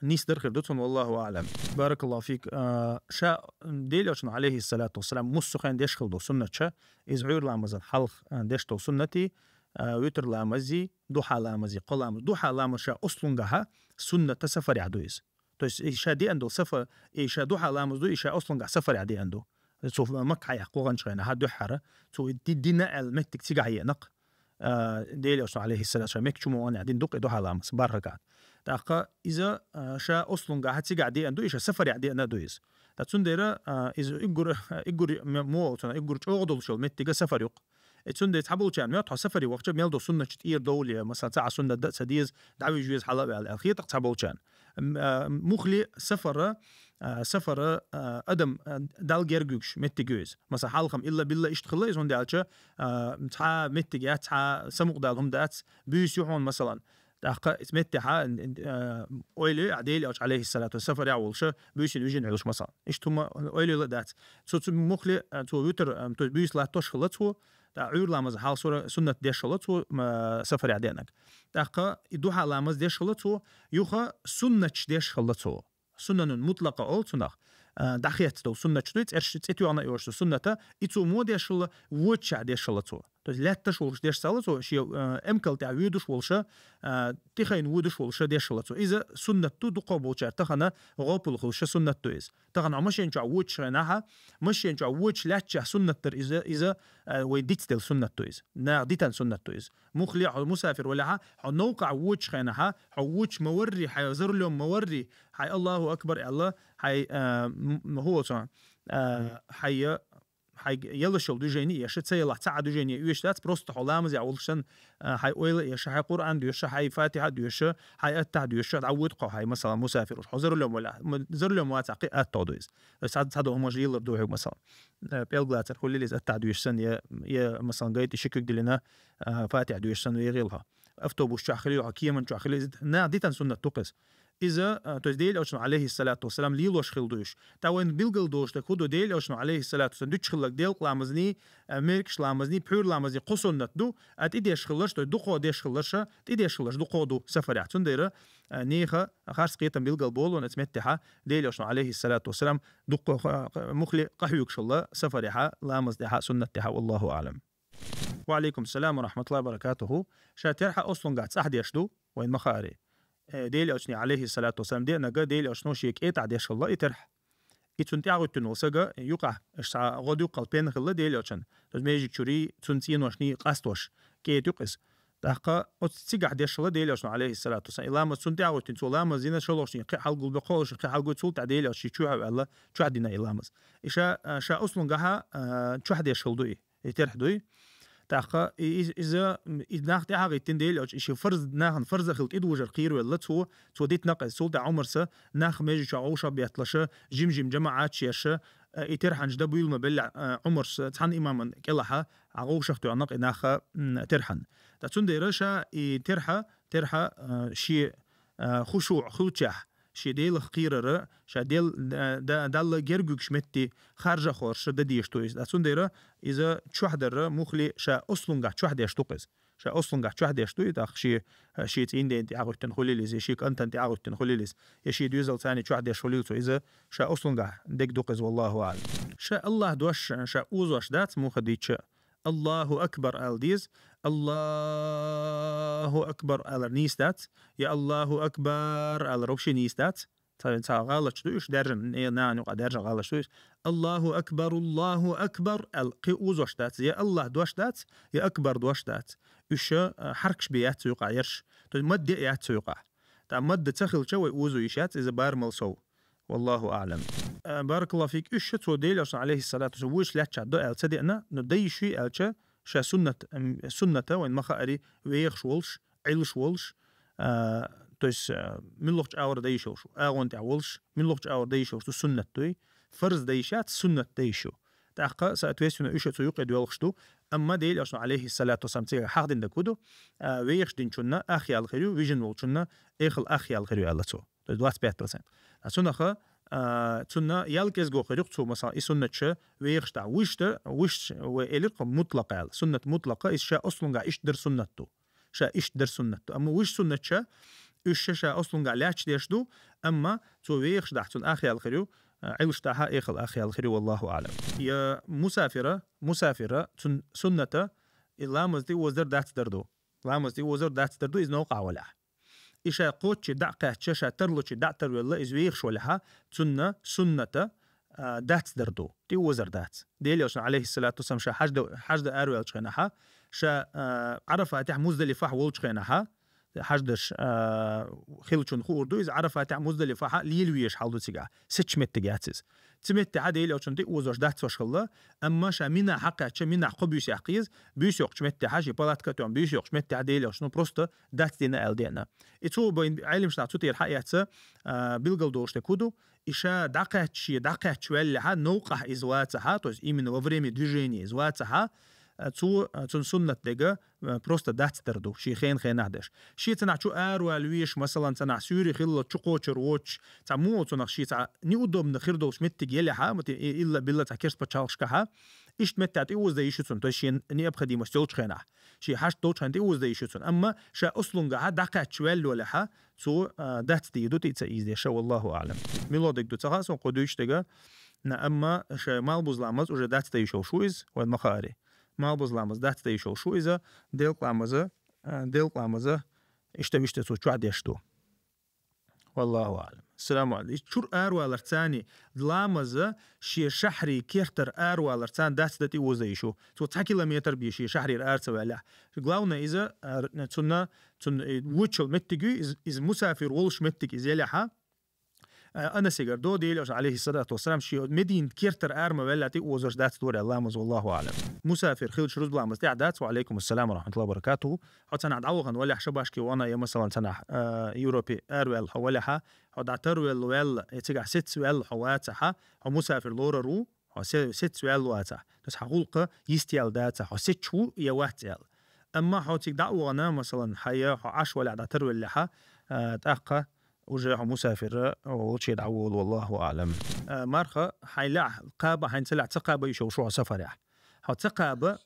нисдар хир ду цунна, валлаху аълам. Баракаллаху фик. А, ша, м, Делан Элчано, алейхиссалату вассалам, муссухен деш хила ду суннатша, иза Ӏуьйр ламазан хьалха, а, деш долу суннати, а, витр ламази, духьа ламази, кхо ламаз. Духьа ламаз ша ослунгахьа сунната сафарехь ду иза. То есть, и ша деан долу сафа-, и ша духьа ламаз ду, и ша ослунгахь сафарехь деан ду. Цо Макка хьаяккха ваханчу хенахьа дуьххьара, цо и ди-, дина аьлла меттиг цигахь еанакх. А, Делан Элчано, алейхиссалату вассалам, Мекка чу ма вахана дина ду-кх и духьа ламаз, бархӀ ракаат. ТӀаккха иза, а, ша ослунгахьа цигахь деана ду, и ша сафарехь деана ду иза. Ткъа цундела, а, иза уггар, уггар м-, мо, цунна уггар чӀогӀа долуш йолу меттига сафар ю-кх. И цундела цхьаболчарна моьтту хьо сафаре вахча мел долу суннаташ тӀера довле, масала, цхьа а суннат дан а ца деза, дӀавижа веза хьала а ваьлла аьлла, хетакх цхьаболчарна. М, а, мухли сафара, а, сафара, а, адам, а, Далла герга вуьгуш меттиг ю иза. Масала, хьалхам илла-билла иштта хилла иза, хӀунда аьлча, а, цхьа меттиг яц, цхьа самукъадала хӀума дац, буьйса ю хьуна, масалан. ТӀаккха иза меттехьа, а, ойла йой ахь Делан Элча, алейхиссалату, сафарехь волуша, буьйсина вижина хьуьлуш, масалан. Иштта хӀума ойла йойла а дац. Цо цу мухли, а, цо витр, а, то есть буьйса латтош хилла цо, ткъа Ӏуьйр ламаза хьалха сура-, суннат деш хилла цо, м, а, сафарехь деанарг. ТӀаккха и духьа ламаз деш хилла цо, юха суннаташ деш хилла цо. Сунанун мутлакъа олу цунах, а, дӀахецна долу суннаташ дуй, цӀерш-, цӀе тоьхна а йолуш сунната, и цо мо деш хилла, воччахь деш хилла цо. То есть лаьтташ волуш деш ца хилла цо, шен, а, эмкал тӀехь воьдуш волуша, а, тӀехайна воьдуш волуша деш хилла цо. Иза суннат ду, дукхахболчара тахана гӀопал хуьлуша суннат ду иза. Тахана хьо машен чохь воччу хенахьа, машен чохь вочу лаьттачехь суннат дара иза, иза, а, вай дицделла суннат ду иза. Наха дитан суннат ду иза. Мухле хьо мусафир валехьа, хьо новкъахь вочу хенахьа, хьо вочу ма варри, хьайн за рулём ма варри, хьайн Аллаху акбар аьлла, хьайн, а, м-, м-, хӀу оцу, а, хьайн, хьайн ялаш йолу движение еш, ца ялахь цхьа а движение оьшуш дац, просто хьо ламазехь волуш санна, а, хьайн ойла а еш, хьайн Къуръан доьшу, хьайн Фатихьа доьшу, хьайн аттахь доьшу, дӀавойту кхо хьайн, масала, мусафир волуш. Хьо за рулём валехь, м-, за рулём вацахь кхин а атта хьо ду иза. Цхьа, цхьа ду хӀумаш лелар ду хьуьга, масала. Э, пӀелг лацар хуьлийла иза аттахь доьшу санна, я, я, масалан, гайта ши куьг диллина, а, Фатихьа доьшу санна вегӀийла хьо. Автобус чохь хилийла хьо, кеман чохь хилийла иза. Наха дитан суннат ду-кх иза. Иза, а, то есть Делан Элчано, алейхиссалату вассалам, лелош хила ду уьш. Ткъа вайна билгал долуш дерг хӀун ду, Делан Элчано, алейхиссалату вассалам, дуьтуш хилларг делкъа ламазний, а, мергаш ламазний, пхьуьйр ламазний, кхо суннат ду, а, тӀедеш хилларш, то есть дукхо деш хилларша, тӀедеш хилларш дукхо ду сафарехь. Цундела, а, нехан харц кхетам билгал болу оцу меттехьа, Делан Элчано, алейхиссалату вассалам, дуккха, а, мухли къахьоьгуш хилла сафарехьа, ламаз тӀехьа, суннат тӀехьа, валлаху аълам. Ва алейкум салам ва рахматуллахи ва баракатуху. Ша терхьа ослунгахь цӀахь деш ду, вайн ма хаари. Э, Делан Элчане, алейхиссалату вассалам, деанарг Делан Элчано шен кӀетӀахь деш хилла и терхьа. И цунна тӀаьхьагӀуьттина волу сага юкъахь, аш цхьа гӀодаюккхал пен хилла Делан Элчан. Оцу межиг чурий, цунна цӀеношний къастош, кӀетӀа ю-кх иза. ТӀаккха оцу цигахь деш хилла Делан Элчано, алейхиссалату вассалам. И ламаз цунна тӀаьхьагӀуьттина, цо ламаз дина, шолгӀачу кхин хьалгулбе, кхоалгӀачу кхин хьалгой, цул тӀаьхьа Делан Элча шен чу а ваьлла, чохь дина и ламаз. И ша, а, ша ослунгахьа, а, чохь деш хила ду и. И терхь дуй. ТӀаккха и, и, иза, и нах тӀаьхьагӀиттина Делан Элча, и ши фарз, нахана фарза хила тӀедожар кхийравелла цо, цо дитина-кх иза. Цул тӀаьхьа Ӏумарса нах межа чохь вовшах бетталаша, жим-жим жамаӀаташ еша, э, и терхьанаш дан буйла ма белла, э, Ӏумарса цхьана имаман кӀелахьа, а вовшах тоьхна-кх и наха, м, терхьан. Ткъа цундела ша и терхьа, терхьа, э, шен а, хушуъ хилчахь, шен Делах кхерара, ша Дел-, да-, да-, Далла герга вуьгуш метте харжа а хорша дан дезаш ду иза. Цундела иза чохь дарра муххале ша ослунгахь чохь деш ду-кх иза. Ша ослунгахь чохь деш ду, и тӀаккха шен, шен цӀийнден тӀе а гӀуьттина хуьлийла иза, я шен кӀантана тӀе а гӀуьттина хуьлийла иза, я шен доьзалца цхьаьна чохь деш хуьлийла цо иза, ша ослунгахь дерг ду-кх иза, валлаху аӀлам. Ша АллахӀ дош, ша озош дац, муха дийча, «Аллаху акбар» ала деза. «Аллаху акбар» алар нийса дац. Я «Аллаху акбар» алар вообще нийса дац. Ца, ца гӀалаташ ду уьш, даьржина, э, нахана юкъа даьржина гӀалаташ ду уьш. «Аллаху акбар, Аллаху акбар» аьлла, кхин озош дац. Я АллахӀ дош дац, я акбар дош дац. Уьш, э, хьаркаш бе яц цу юкъа ерш. То есть мадд яц цу юкъа. ТӀаккха мадд ца хилча, вай озо йиш яц иза барамал сов. Валлаху аӀлам. Э, баракаллаху фик, уьш цо Делан Элчано, алейхиссалату вассалам, вуьйш лаьттача ду аьлла ца деана, но дан йиш ю аьлча, ша суннат, м, сунната, вайн ма хаара, вехаш волуш, Ӏилуш волуш, а, то есть, а, муьлххачу агӀор дан йиш йолуш, агӀон тӀехь волуш, муьлххачу агӀор дан йиш йолуш ду суннат дуй, фарз дан йиш яц, суннат дан йиш ю. ТӀаккха, соответственно, уьш цу юкъе доьлхуш ду, амма Делан Элчано, алейхиссалату вассалам, цигахь хьахдина дерг хӀун ду, а, вехаш динчунна ах ял хир ю, вижина волчунна эхал ах ял хир ю аьлла цо. То есть двадцать пять процентов. А цунах, а, цунна ял кӀезиго хир ю-кх цо, масала, и суннаташ вехаш дӀа. Вуьшта, вуьшта вай элира-кх мутлакъ аьлла. Суннат мутлакъа, иза ша ослунгахь иштта дара суннат ду. Ша иштта дара суннат ду. Амма вуьшта суннаташ, уьш ша ослунгахь лаьтташ деш ду, амма цо вехаш дахь цунна ах ял хир ю, а, Ӏилуш дахь эхал ах ял хир ю, валлаху аӀлам. Я мусафира, мусафира, цунна сунната, и ламаз тӀе оздар дац дар ду. Ламаз тӀе озар дац дар ду, иза новкъахь валахь. И ша кхоччуш дӀа а кхаьчча, ша тарлучу дӀа а тарвелла, иза вехаш валахьа, цунна сунната, а, дац дар ду, тӀе озар дац. Делан Элчано, алейхиссалату вассалам, ша хьажда, хьажда араваьллачу хенахьа, ша, а, Ӏарафатехь, Муздалифахь волчу хенахьа, хьаждаш, а, хиллачунна хуур ду, иза Ӏарафатехь, Муздалифахьа лела везаш хьал ду цигахь. Сецча меттиг яц иза. Цу меттехьа Делан Элчано тӀе озош дац ваш хилла, амма ша Мина хьакхаьчча, Минахь кхо буьйса яккхий иза, буьйса йоккхучу меттехьа, шен палатка а тоьхна, буьйса йоккхучу меттехьа Делан Элчано просто дац дина аьлла деана. И цо байн Ӏелимаш нах цу тӀера хьаэцна, а, билгал долуш дерг хӀун ду, и ша дӀакхаьчча, шен дӀакхаьчча ваьллехьа, новкъахь иза вацахьа, то есть именно во время движения иза вацахьа, а, цо, а, цунна суннат дерг, а, просто дац дар ду, шен хен-хенахь деш. Шен цанахь чу аравала везаш, масалан, цанахь суьйре хилла, чукхочур воцуш, цхьа муха цунах шен цхьа неудобно хир долуш меттиг елехьа, ма те, и-, илла-билла цхьа керста пачхьалкхашкахьа, иштта меттехь тӀе оза дан йиш ю цунна, то есть шен необходимость йолчу хенахь. Шен хьашт долчу хенахь тӀе оза дан йиш ю цунна. Амма ша ослунгахьа дӀакхаьчча ваьлла валехьа, цо, а, дац дийр ду тӀе ца ийза деш, валлаху аӀлам. Мила дерг ду ца хаьа суна кху дуьйцуш дерг, на, амма ша малбуза ламаз уже дац дан йиш йолуш ву иза, вайн ма хаара. Малбуза ламаз дац дан йиш йолуш ву иза, делкъа ламаза, а, делкъа ламаза, иштта вуьшта цо чохь деш ду. Валлаху аӀлам. Ассаламу алейкум. Чуьра араваларца цхьаьна, ламаза шен шахьрий кертара араваларца цхьаьна дац дан тӀе оза дан йиш ю. Цо цхьа километр бен шен шахьрера ара ца ваьллехь. Главное, иза, а, цунна, цунна, э, вуьйцуш йолу меттиг ю, иза, иза мусафир волуш меттиг иза елехьа. А, Анасигара до Делан Элчано, алейхиссалату вассалам, шен Мединан кертара ара ма ваьллехь тӀе озош дац дора аьлла ламаз, валлаху аӀлам. Мусафир хилча рузба ламаз тӀехь дац, ва алейкум ассалам ва рахматуллахи ва баракатуху. Хьо цхьанхьа дӀавахана валехь шабашке вахана, я, масалан, цхьанхьа, а, Европе араваьлла хьо валехьа, хьо дӀатарвелла ваьлла, я цигахь сецна ваьлла хьо вацахьа, хьо мусафир лорар ву, хьо се-, сецна ваьлла вацахь. То есть хьан гӀуллакх йистъяьлла дацахь, хьо сецна ву я вац аьлла. Амма хьо цига дӀа а вахана, масалан, хьан я хьо Ӏаш валехь дӀатарвеллехьа, а, тӀаккха уже хьо мусафир волче дӀаволу, валлаху аӀлам. А, марха хьайн лаьхьа кхаба, хьайн ца лаьхьа ца кхаба йиш йолуш ву хьо сафарехь. Хьо ца кхаба,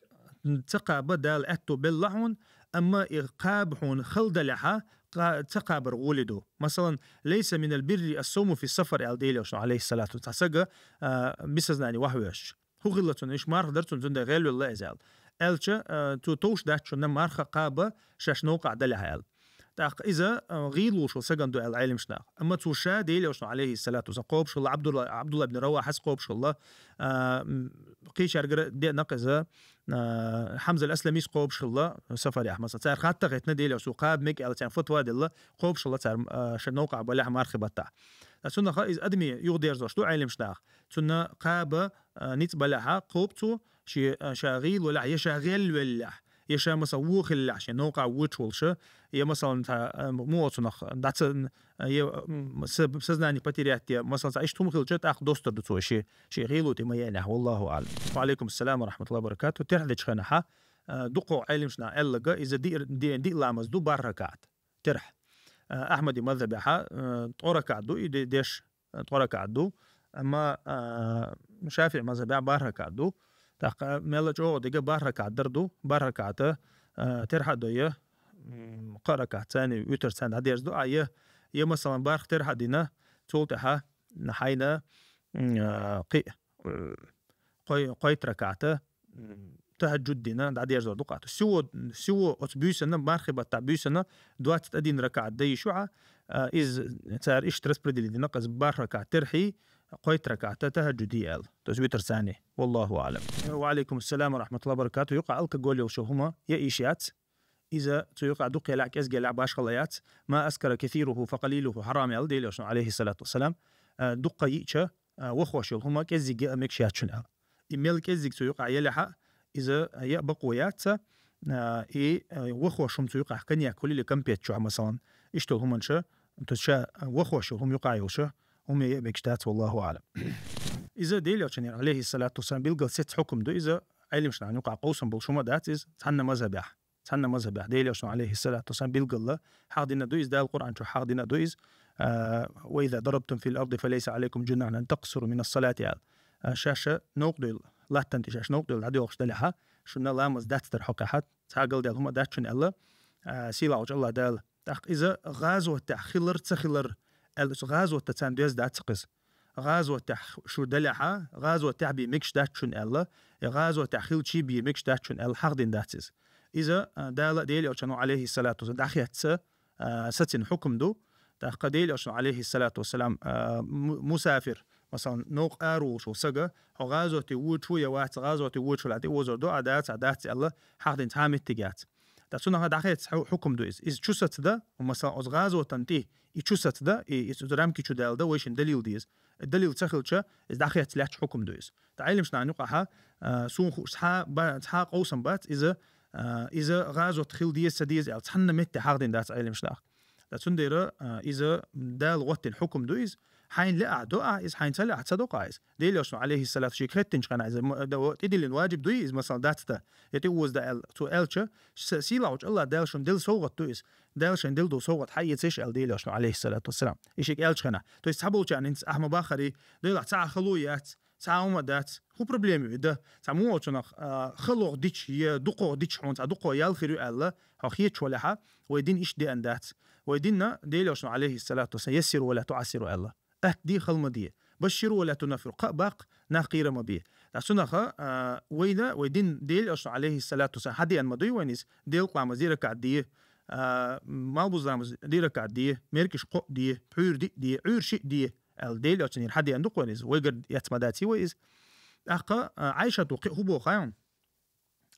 ца кхаба Дала аьтто белла хьуна, амма и кхаба хьуна хала далехьа, кха-, ца кхабар гӀоли ду. Масалан, «Лейса минал бирри ас-савму фи сафар», аьлла Делан Элчано, алейхиссалату, цхьа сага, а, без сознания вахьвоьссуш. ХӀун хилла цунна, иштта марха дара цунна, цундела гӀелвелла иза аьлла. Аьлча, а, цо товш дац шуна марха кхаба шаьш новкъахь далехьа аьлла. ТӀаккха иза, а, гӀийла волуш волу сагана ду аьлла Ӏелимаш наха. Амма цо ша Делан Элчано, алейхиссалату вассалам, кхобуш хилла, Абдулла, Абдулла ибн Равахьас кхобуш хилла, а, м, кхечаьргара деана-кх иза, а, Хьамза ал-Асламис кхобуш хилла сафарехь, масалан, цара хатта а хӀиттина Делан Элчано, цо кхаба мега аьлла, царна фатва а делла, кхобуш хилла цара, а, шайн новкъахь балехь мархи баттахь. Ткъа цунах иза адаме юхадерзош ду Ӏелимаш наха. Цунна кхаба, а, ницкъ балехьа, кхобу цо, шен, а, ша гӀийла валехь, я ша гӀелвеллехь, я ша, масалан, вон хиллехь, шен новкъахь вочу волуша, я, масалан, цхьа, а, муха цунах дӀа ца, а, я, м, са-, сознание потерять, я, масалан, цхьа иштта хӀума хилча, тӀаккха достур ду цо шен, шен гӀийло тӀе ма еанехь, валлаху аӀлам. Ва алейкум ассалам ва рахматуллахи ва баракату. Терхьа дечу хенахьа, а, дукхох Ӏелимаш наха аьлларг, иза диъ, диъ, диъ ламаз ду барракат. Терхьа. А, Ахьмади мазхабехьа, а, ткъо ракаӀат ду, и де-, деш, а, ткъо ракаӀат ду. Амма, а, ШафиӀи мазхабехьа бархӀ ракаӀат ду. ТӀаккха мелла чӀогӀа дега бархӀ ракаӀат дар ду, бархӀ ракаӀата, а, терхьа а дойя, м, кхо ракаӀат царна, витр царна дӀадерза ду. А е, е, масалан, бархӀ терхьа дина, цул тӀехьа хьайна, м, а, кхи-, э, кхой-, кхойтта ракаӀата, м, тахӀаджуд дина дӀадерзор ду къату. Всего, всего оцу буьйсанна, бархӀи баттахь буьйсанна, двадцать один ракаӀат дай шу хьа, а, из цара иштта распределить дина, кхаза бархӀ ракаӀат терхьий, кхойтта ракаӀата тахӀаджуди аьлла. То есть витр царна. Валлаху аӀлам. Ва алейкум ассалам ва рахматуллахи ва баракату. Юкъа алкоголь йолуш йолу хӀума я иш яц. Иза цу юкъа дукха елахь, кӀезиг елахь башхала яц. «Ма аскара касируху фа къалилуху хьарам», аьлла Делан Элчано, алейхиссалату вассалам. А, дуккха йиъча, а, вахош йолу хӀума кӀеззиг яа мегаш яц шуна аьлла. И мел кӀеззиг цу юкъа елахь, иза яа бакъо яц, а, и, а, вахош хӀума цу юкъа коньяк хуьлийла, кампет чохь, масалан, иштта хӀуманаш, то есть ша вахош йолу хӀума юкъа йолуш, хӀума яа мегаш дац, валлаху аӀлам. Иза Делан Элчанера, алейхиссалату вассалам, билггал сецца хьукам ду, иза Ӏелимашна юкъа къовсам болуш хӀума дац иза цхьанна мазхабехь. Цхьанна мазхабехь Делан Элчано, алейхиссалату вассалам, билггал хьахдина ду иза, Дала Къуръан чу хьахдина ду иза, а, «Ва иза дарабтум фил арди фа лайса алейкум жунахун ан такъсуру минас салати», аьлла. А, шаьш новкъа девлла, латтана тӀе шаьш новкъа девлла дӀадоьлхуш далехь, шуна ламаз дацдар хьокъехь, цхьа галдаьлла хӀума дац шуна аьлла, а, сийлахьчу Аллах Дала. ТӀаккха иза гӀазотехь хилар ца хилар аьлла, оцу гӀазота царна доьзна дац кхуза. ГӀазотехь шу далехь, гӀазотехь бен мегаш дац шуна аьлла, я гӀазотехь хилчий бен мегаш дац шуна аьлла, хьахдина дац иза. Иза, а, Дала а Делан Элчано, алейхиссалату вассалам, дӀахецна, а, сацина хьукам ду. ТӀаккха Делан Элчано, алейхиссалату вассалам, а, му-, мусафир, масалан, новкъа ара волуш волу сага, хьо гӀазоте воьдуш ву я вац, гӀазоте воьдуш валахь тӀе озор ду, а дац, а дац аьлла, хьахдина цхьа а меттиг яц. Ткъа цунах дӀахецна хьу-, хьукам ду иза. Иза чу сацада, хӀун, масалан, оцу гӀазотан тӀе и чу сацада, и, и оцу рамки чу далада, вайшинна далил деза. Далил ца хилча, иза дӀахецна лаьтташ хьукам ду иза. Ткъа Ӏелимашна юкъахь, а, суна хууш цхьа ба-, цхьа къовсам бац, иза, а, иза гӀазот хила деза, ца деза аьлла, цхьанна метте хьахдина дац Ӏелимашна. Ткъа цундела, а, иза Дала гӀоттина хьукам ду иза, хьайна лаахь до ахь иза, хьайна ца лаахь ца до-кх ахь иза. Делан Элчано, алейхиссалату, шега хеттинчу хенахь иза ма-, да-, тӀедиллина ваджиб дуй иза, масалан, дац дан? Я тӀеоза дан аьлла, цо аьлча, са-, сийлахьчу Аллах Дала шуна делла совгӀат ду иза. Дала шайна делла долу совгӀат хьаэцийша аьлла Делан Элчано, алейхиссалату вассалам. И шега аьлчу хенахь. То есть цхьаболчарна хӀинца ахьа ма баххара, делахь цхьа а хало яц, цхьа а хӀума дац. ХӀун проблема ю и дан? Цхьа муха волчунах, а, халох дича я дукхох дича хьуна цхьа дукхох ял хир ю аьлла, хьо хеташ валехь, вай дин иштта деана дац. Вай динна Делан Элчано, алейхиссалату вассалам, «Яссиру ва ла туӀассиру» аьлла. Атта де, хала ма де. «Башширу ва ла тунффиру», кхаъ баккха, нах кхера ма бе. Ткъа цунах, а, вайна, вай дин Делан Элчано, алейхиссалату вассалам, хьадеана ма дуй вайна иза, делкъа ламаз диъ ракаӀат де, а, малбуза ламаз диъ ракаӀат де, меркӀаш кхоъ де, пхьуьйра диъ де, Ӏуьйра шиъ де аьлла, Делан Элчанера хьадеана ду-кх вайна иза, вайгара эцна ма дац вай иза. ТӀаккха, а, Ӏайшата кхин хӀун боху хаьий хьуна?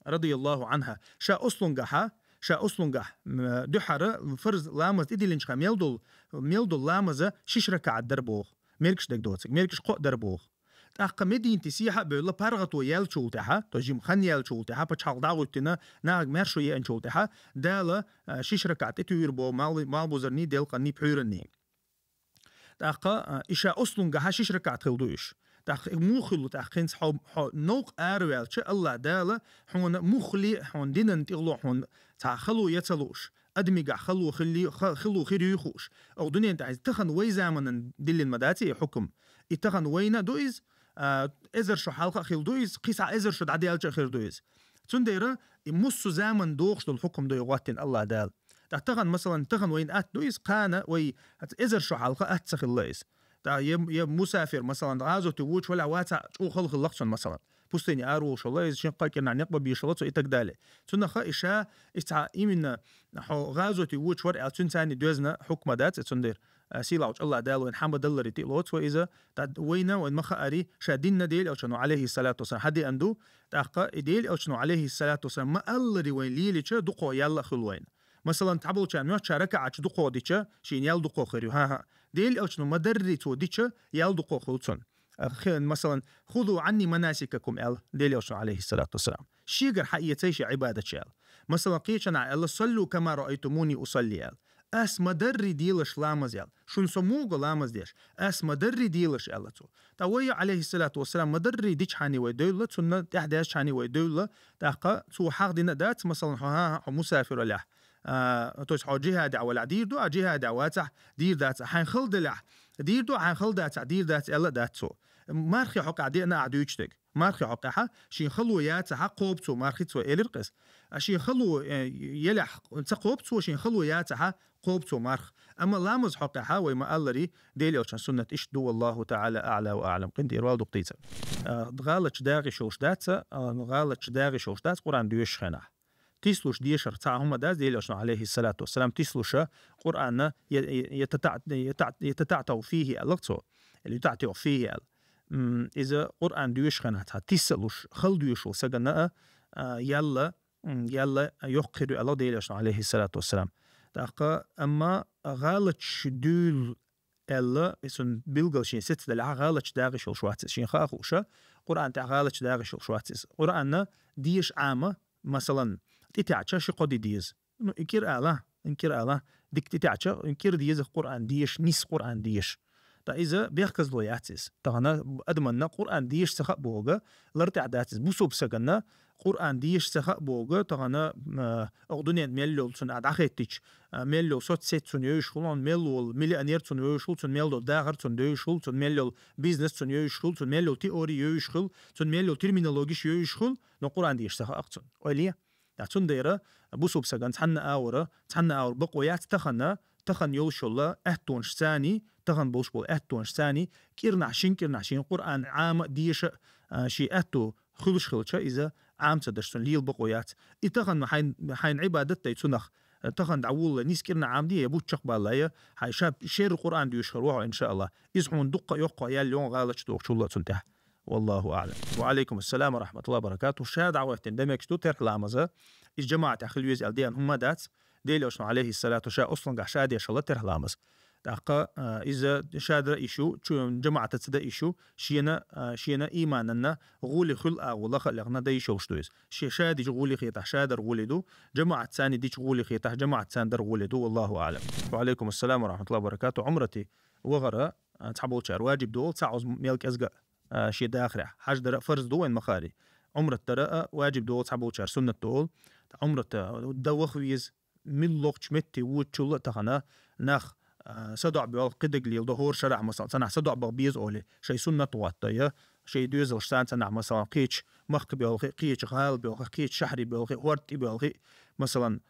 Радияллаху Ӏанха. Ша ослунгахьа, ша ослунгахь, м, дуьххьара фарз ламаз тӀедиллинчхьа мел долу, мел долу ламаза шиш ракаӀат дара боху. МеркӀаш дерг доцург, меркӀаш кхоъ дара боху. ТӀаккха Мединате сехьа а бевлла, паргӀато яьллачул тӀаьхьа, то есть жима хан яьллачул тӀаьхьа, пачхьалкх дӀагӀуьттина, нахага маьршо еанчул тӀаьхьа, Дала, а, шиш ракаӀат тӀетуьйра боху, мал-, малбузарний, делкъанний, пхьуьйранний. ТӀаккха, а, и ша ослунгахьа шиш ракаӀат хила ду уьш. ТӀаккха и муха хуьлу, тӀаккха хӀинца хьо, хьо новкъа араваьлча, Аллах Дала хьуна муххале, хьуна динан тӀехула хьуна цхьа хало я ца лууш, адамигахь хало хилли-, ха-, хало хир юй хууш. Оха дуьнен тӀехь иза тахана вай заманан диллина ма дац и хьукам. И тахана вайна а ду иза, а, эзар шо хьалха а хила ду иза, кхин цхьа эзар шо дӀадаьлча а хир ду иза. Цундела и муссу заман дохуш долу хьукам ду и гӀоттина Аллах Дала. ТӀаккха тахана, масалан, тахана вайна атта ду иза, кхана вай эзар шо хьалха атта ца хилла иза. ТӀаккха я, я мусафир, масалан, гӀазоте воьдуш валахь, вац, чӀогӀа хала хилла-кх цунна, масалан. Пустыне араволуш валла иза, шен кхаа кӀирнахь некъ бан безаш валла цо, и так далее. Цунах и ша, и цхьа именно хьо гӀазоте воьдуш вара аьлла, цуьнан царна доьзна хьукма дац и цундела. А, сийлахьчу Аллах Дала вайна хьан бан далларе тӀе а лоцу вай иза, тӀаккха вайна, вайна ма хаари, ша динна Делан Элчано, алейхиссалату вассалам, хьадеана ду, тӀаккха и Делан Элчано, алейхиссалату вассалам, ма-алларе вайна лелича, дукхох ял а хуьлу вайна. Масалан, цхьаболчарна моьтту ша ракаӀаташ дукхох дича, шена ял дукхох хир ю, хӀан-хӀа. Делан Элчано ма-дарри цо дича, ял дукхох хуьлу цунна. А, хе-, масалан, «Хузу Ӏанни манасикакум», аьлла Делан Элчано, алейхиссалату вассалам. Шегара хьаэцийша Ӏибадаташ аьлла. Масалан, кхечанхьа аьлла: «Саллу кама раайтумуни усалли», аьлла. Ас ма-дарри делаш ламаз аьлла. Шуна со муха го ламаз деш? Ас ма-дарри делаш, аьлла цо. ТӀаккха вай, алейхиссалату вассалам, ма-дарри дичхьана вай девлла, цунна тӀаьхьадаьзчхьана вай девлла, тӀаккха цо хьахдина а дац, масалан, хьо, хӀан-хӀа, хьо мусафир валахь, А, то есть хьо джихадехь валахь дийр ду, а джихадехь вацахь дийр дац, хьайн хала делахь дийр ду, а хьайн хала дацахь дийр дац аьлла дац цо. Мархи хьокъехь деана ахь дуьйцуш дерг. Мархи хьокъехь шен хало яцахь кхобу цо мархи, цо элира-кх иза. А шен хало, э, елахь ца кхобу цо, шен хало яцахь кхобу цо марха. Амма ламаз хьокъехь вай ма-аллара, Делан Элчан суннат иштта ду, валлаху та'ала а'ла ва а'лам. КъинтӀера вала дукха дийцар. А, гӀалаташ дагӀаш йолуш дац, а, гӀалаташ дагӀаш йолуш дац Къуръан доьшучу хенахь. Тислуш дешар цхьа хӀума дац, Делан Элчано, алейхиссалату вассалам, тислуша Къуръанна я, я, я тата-, я та-, я татаътау фийхи аьлла цо. Или ютаътиу фийхи аьлла. М, иза Къуръан доьшучу хенахь цхьа тиссалуш, хала доьшуш волу сагана а, а, ялла, м, ялла йоккха хир ю аьлла Делан Элчано, алейхиссалату вассалам. ТӀаккха, амма гӀалаташ дуьйла аьлла, и цунна билггал шен сецна делахь, гӀалаташ дагӀаш йолуш вац иза. Шен хаа хууша, Къуръан тӀехь гӀалаташ дагӀаш йолуш вац иза. Къуръанна деша Ӏама, масалан, тӀетаьӀча ши-кхо де деза. Ну, и кӀира ала, и кӀира ала, дика тӀетаьӀча, и кӀира деза Къуръан деша, нис Къуръан деша. Ткъа иза бехказло яц иза. Тахана адаманна Къуръан деша ца хаъ бохург, лар тӀехь дац иза. Бусалба саганна Къуръан деша ца хаъ бохург, тахана, а, оха дуьнен мел йолу цунна а дӀахеттича, а, мел йолу соцсеть цунна йовзуш хуьлу, мел волу миллионер цунна вевзаш хуьлу, цунна мел долу дахар цунна девзаш хуьлу, цунна мел йолу бизнес цунна йовзуш хуьлу, цунна мел йолу теори йовзаш хуьлу, цунна мел йолу терминологиш йовзаш хуьлу, но Къуръан деша ца хаъ-кх цунна. Ойла е? Ткъа цундела бусалба сагана цхьанна агӀора, цхьанна агӀора бакъо яц тахана, тахана йолуш йолу аьттонаш царний, тахана болуш болу аьттонаш царний, кӀирнахь шин, кӀирнахь шин Къуръан Ӏама а, деша а, а, шен аьтто хуьлуш хилча, иза Ӏама ца деш цунна лела бакъо яц. И тахана хьайн, хьайн Ӏибадат дай цунах, тахана дӀавуллале, нис кӀирнахь Ӏама де, я бутт чекхбаллале, я хьайн ша шерра Къуръан доьшуш хир ву хьо, иншааллахӀ. Иза хьуна дуккха а йоккха а ял йогӀу гӀалаташ дохучул а цунна тӀехь. Валлаху аӀлам. Ва Ӏалайкум ассалам ва рахьматуллахӀи ва баракатухӀ. Ша дӀахӀоьттина де мегаш ду терхьа ламаза. Иза жамаӀатехь хила веза аьлла деана хӀума дац. Делан Элчано, алейхиссалату, ша ослунгахь ша деш хилла терхьа ламаз. ТӀаккха, а, иза ша дара йиш ю, чу-, жамаӀатаца дан йиш ю, шена, а, шена имананна гӀоли хуьлу агӀо лаха а лехна дан йиш йолуш ду иза. Ше ша дича гӀоли хетахь, ша дар гӀоли ду, жамаӀат царний дича гӀоли хетахь, жамаӀат царний дар гӀоли ду, валлаху аӀлам. Ва Ӏалайкум ассалам ва рахьматуллахӀи ва баракатухӀ. Ӏумрате вахара, а, цхьаболчара важиб ду олу, цхьа оцу мел кӀезга а, шен дахарехь. Хьаж дара а фарз ду вайн махари. Ӏумрат дара а важиб ду олу цхьаболчара, суннат ду олу. Ткъа Ӏумрат, а, дан ваха веза, муьлххачу метте вочул а тахана нах, а, садоӀа боьлху, кхидерг леладо хӀора шарахь, масалан, цхьанхьа садоӀа баха беза олий, шайн суннат гӀотта я, шайн доьзалш санна цхьанхьа, масалан, кхечу махка боьлхий, кхечу гӀала боьлхий, кхечу шахьаре боьлхий, хӀорда тӀе боьлхий, масалан,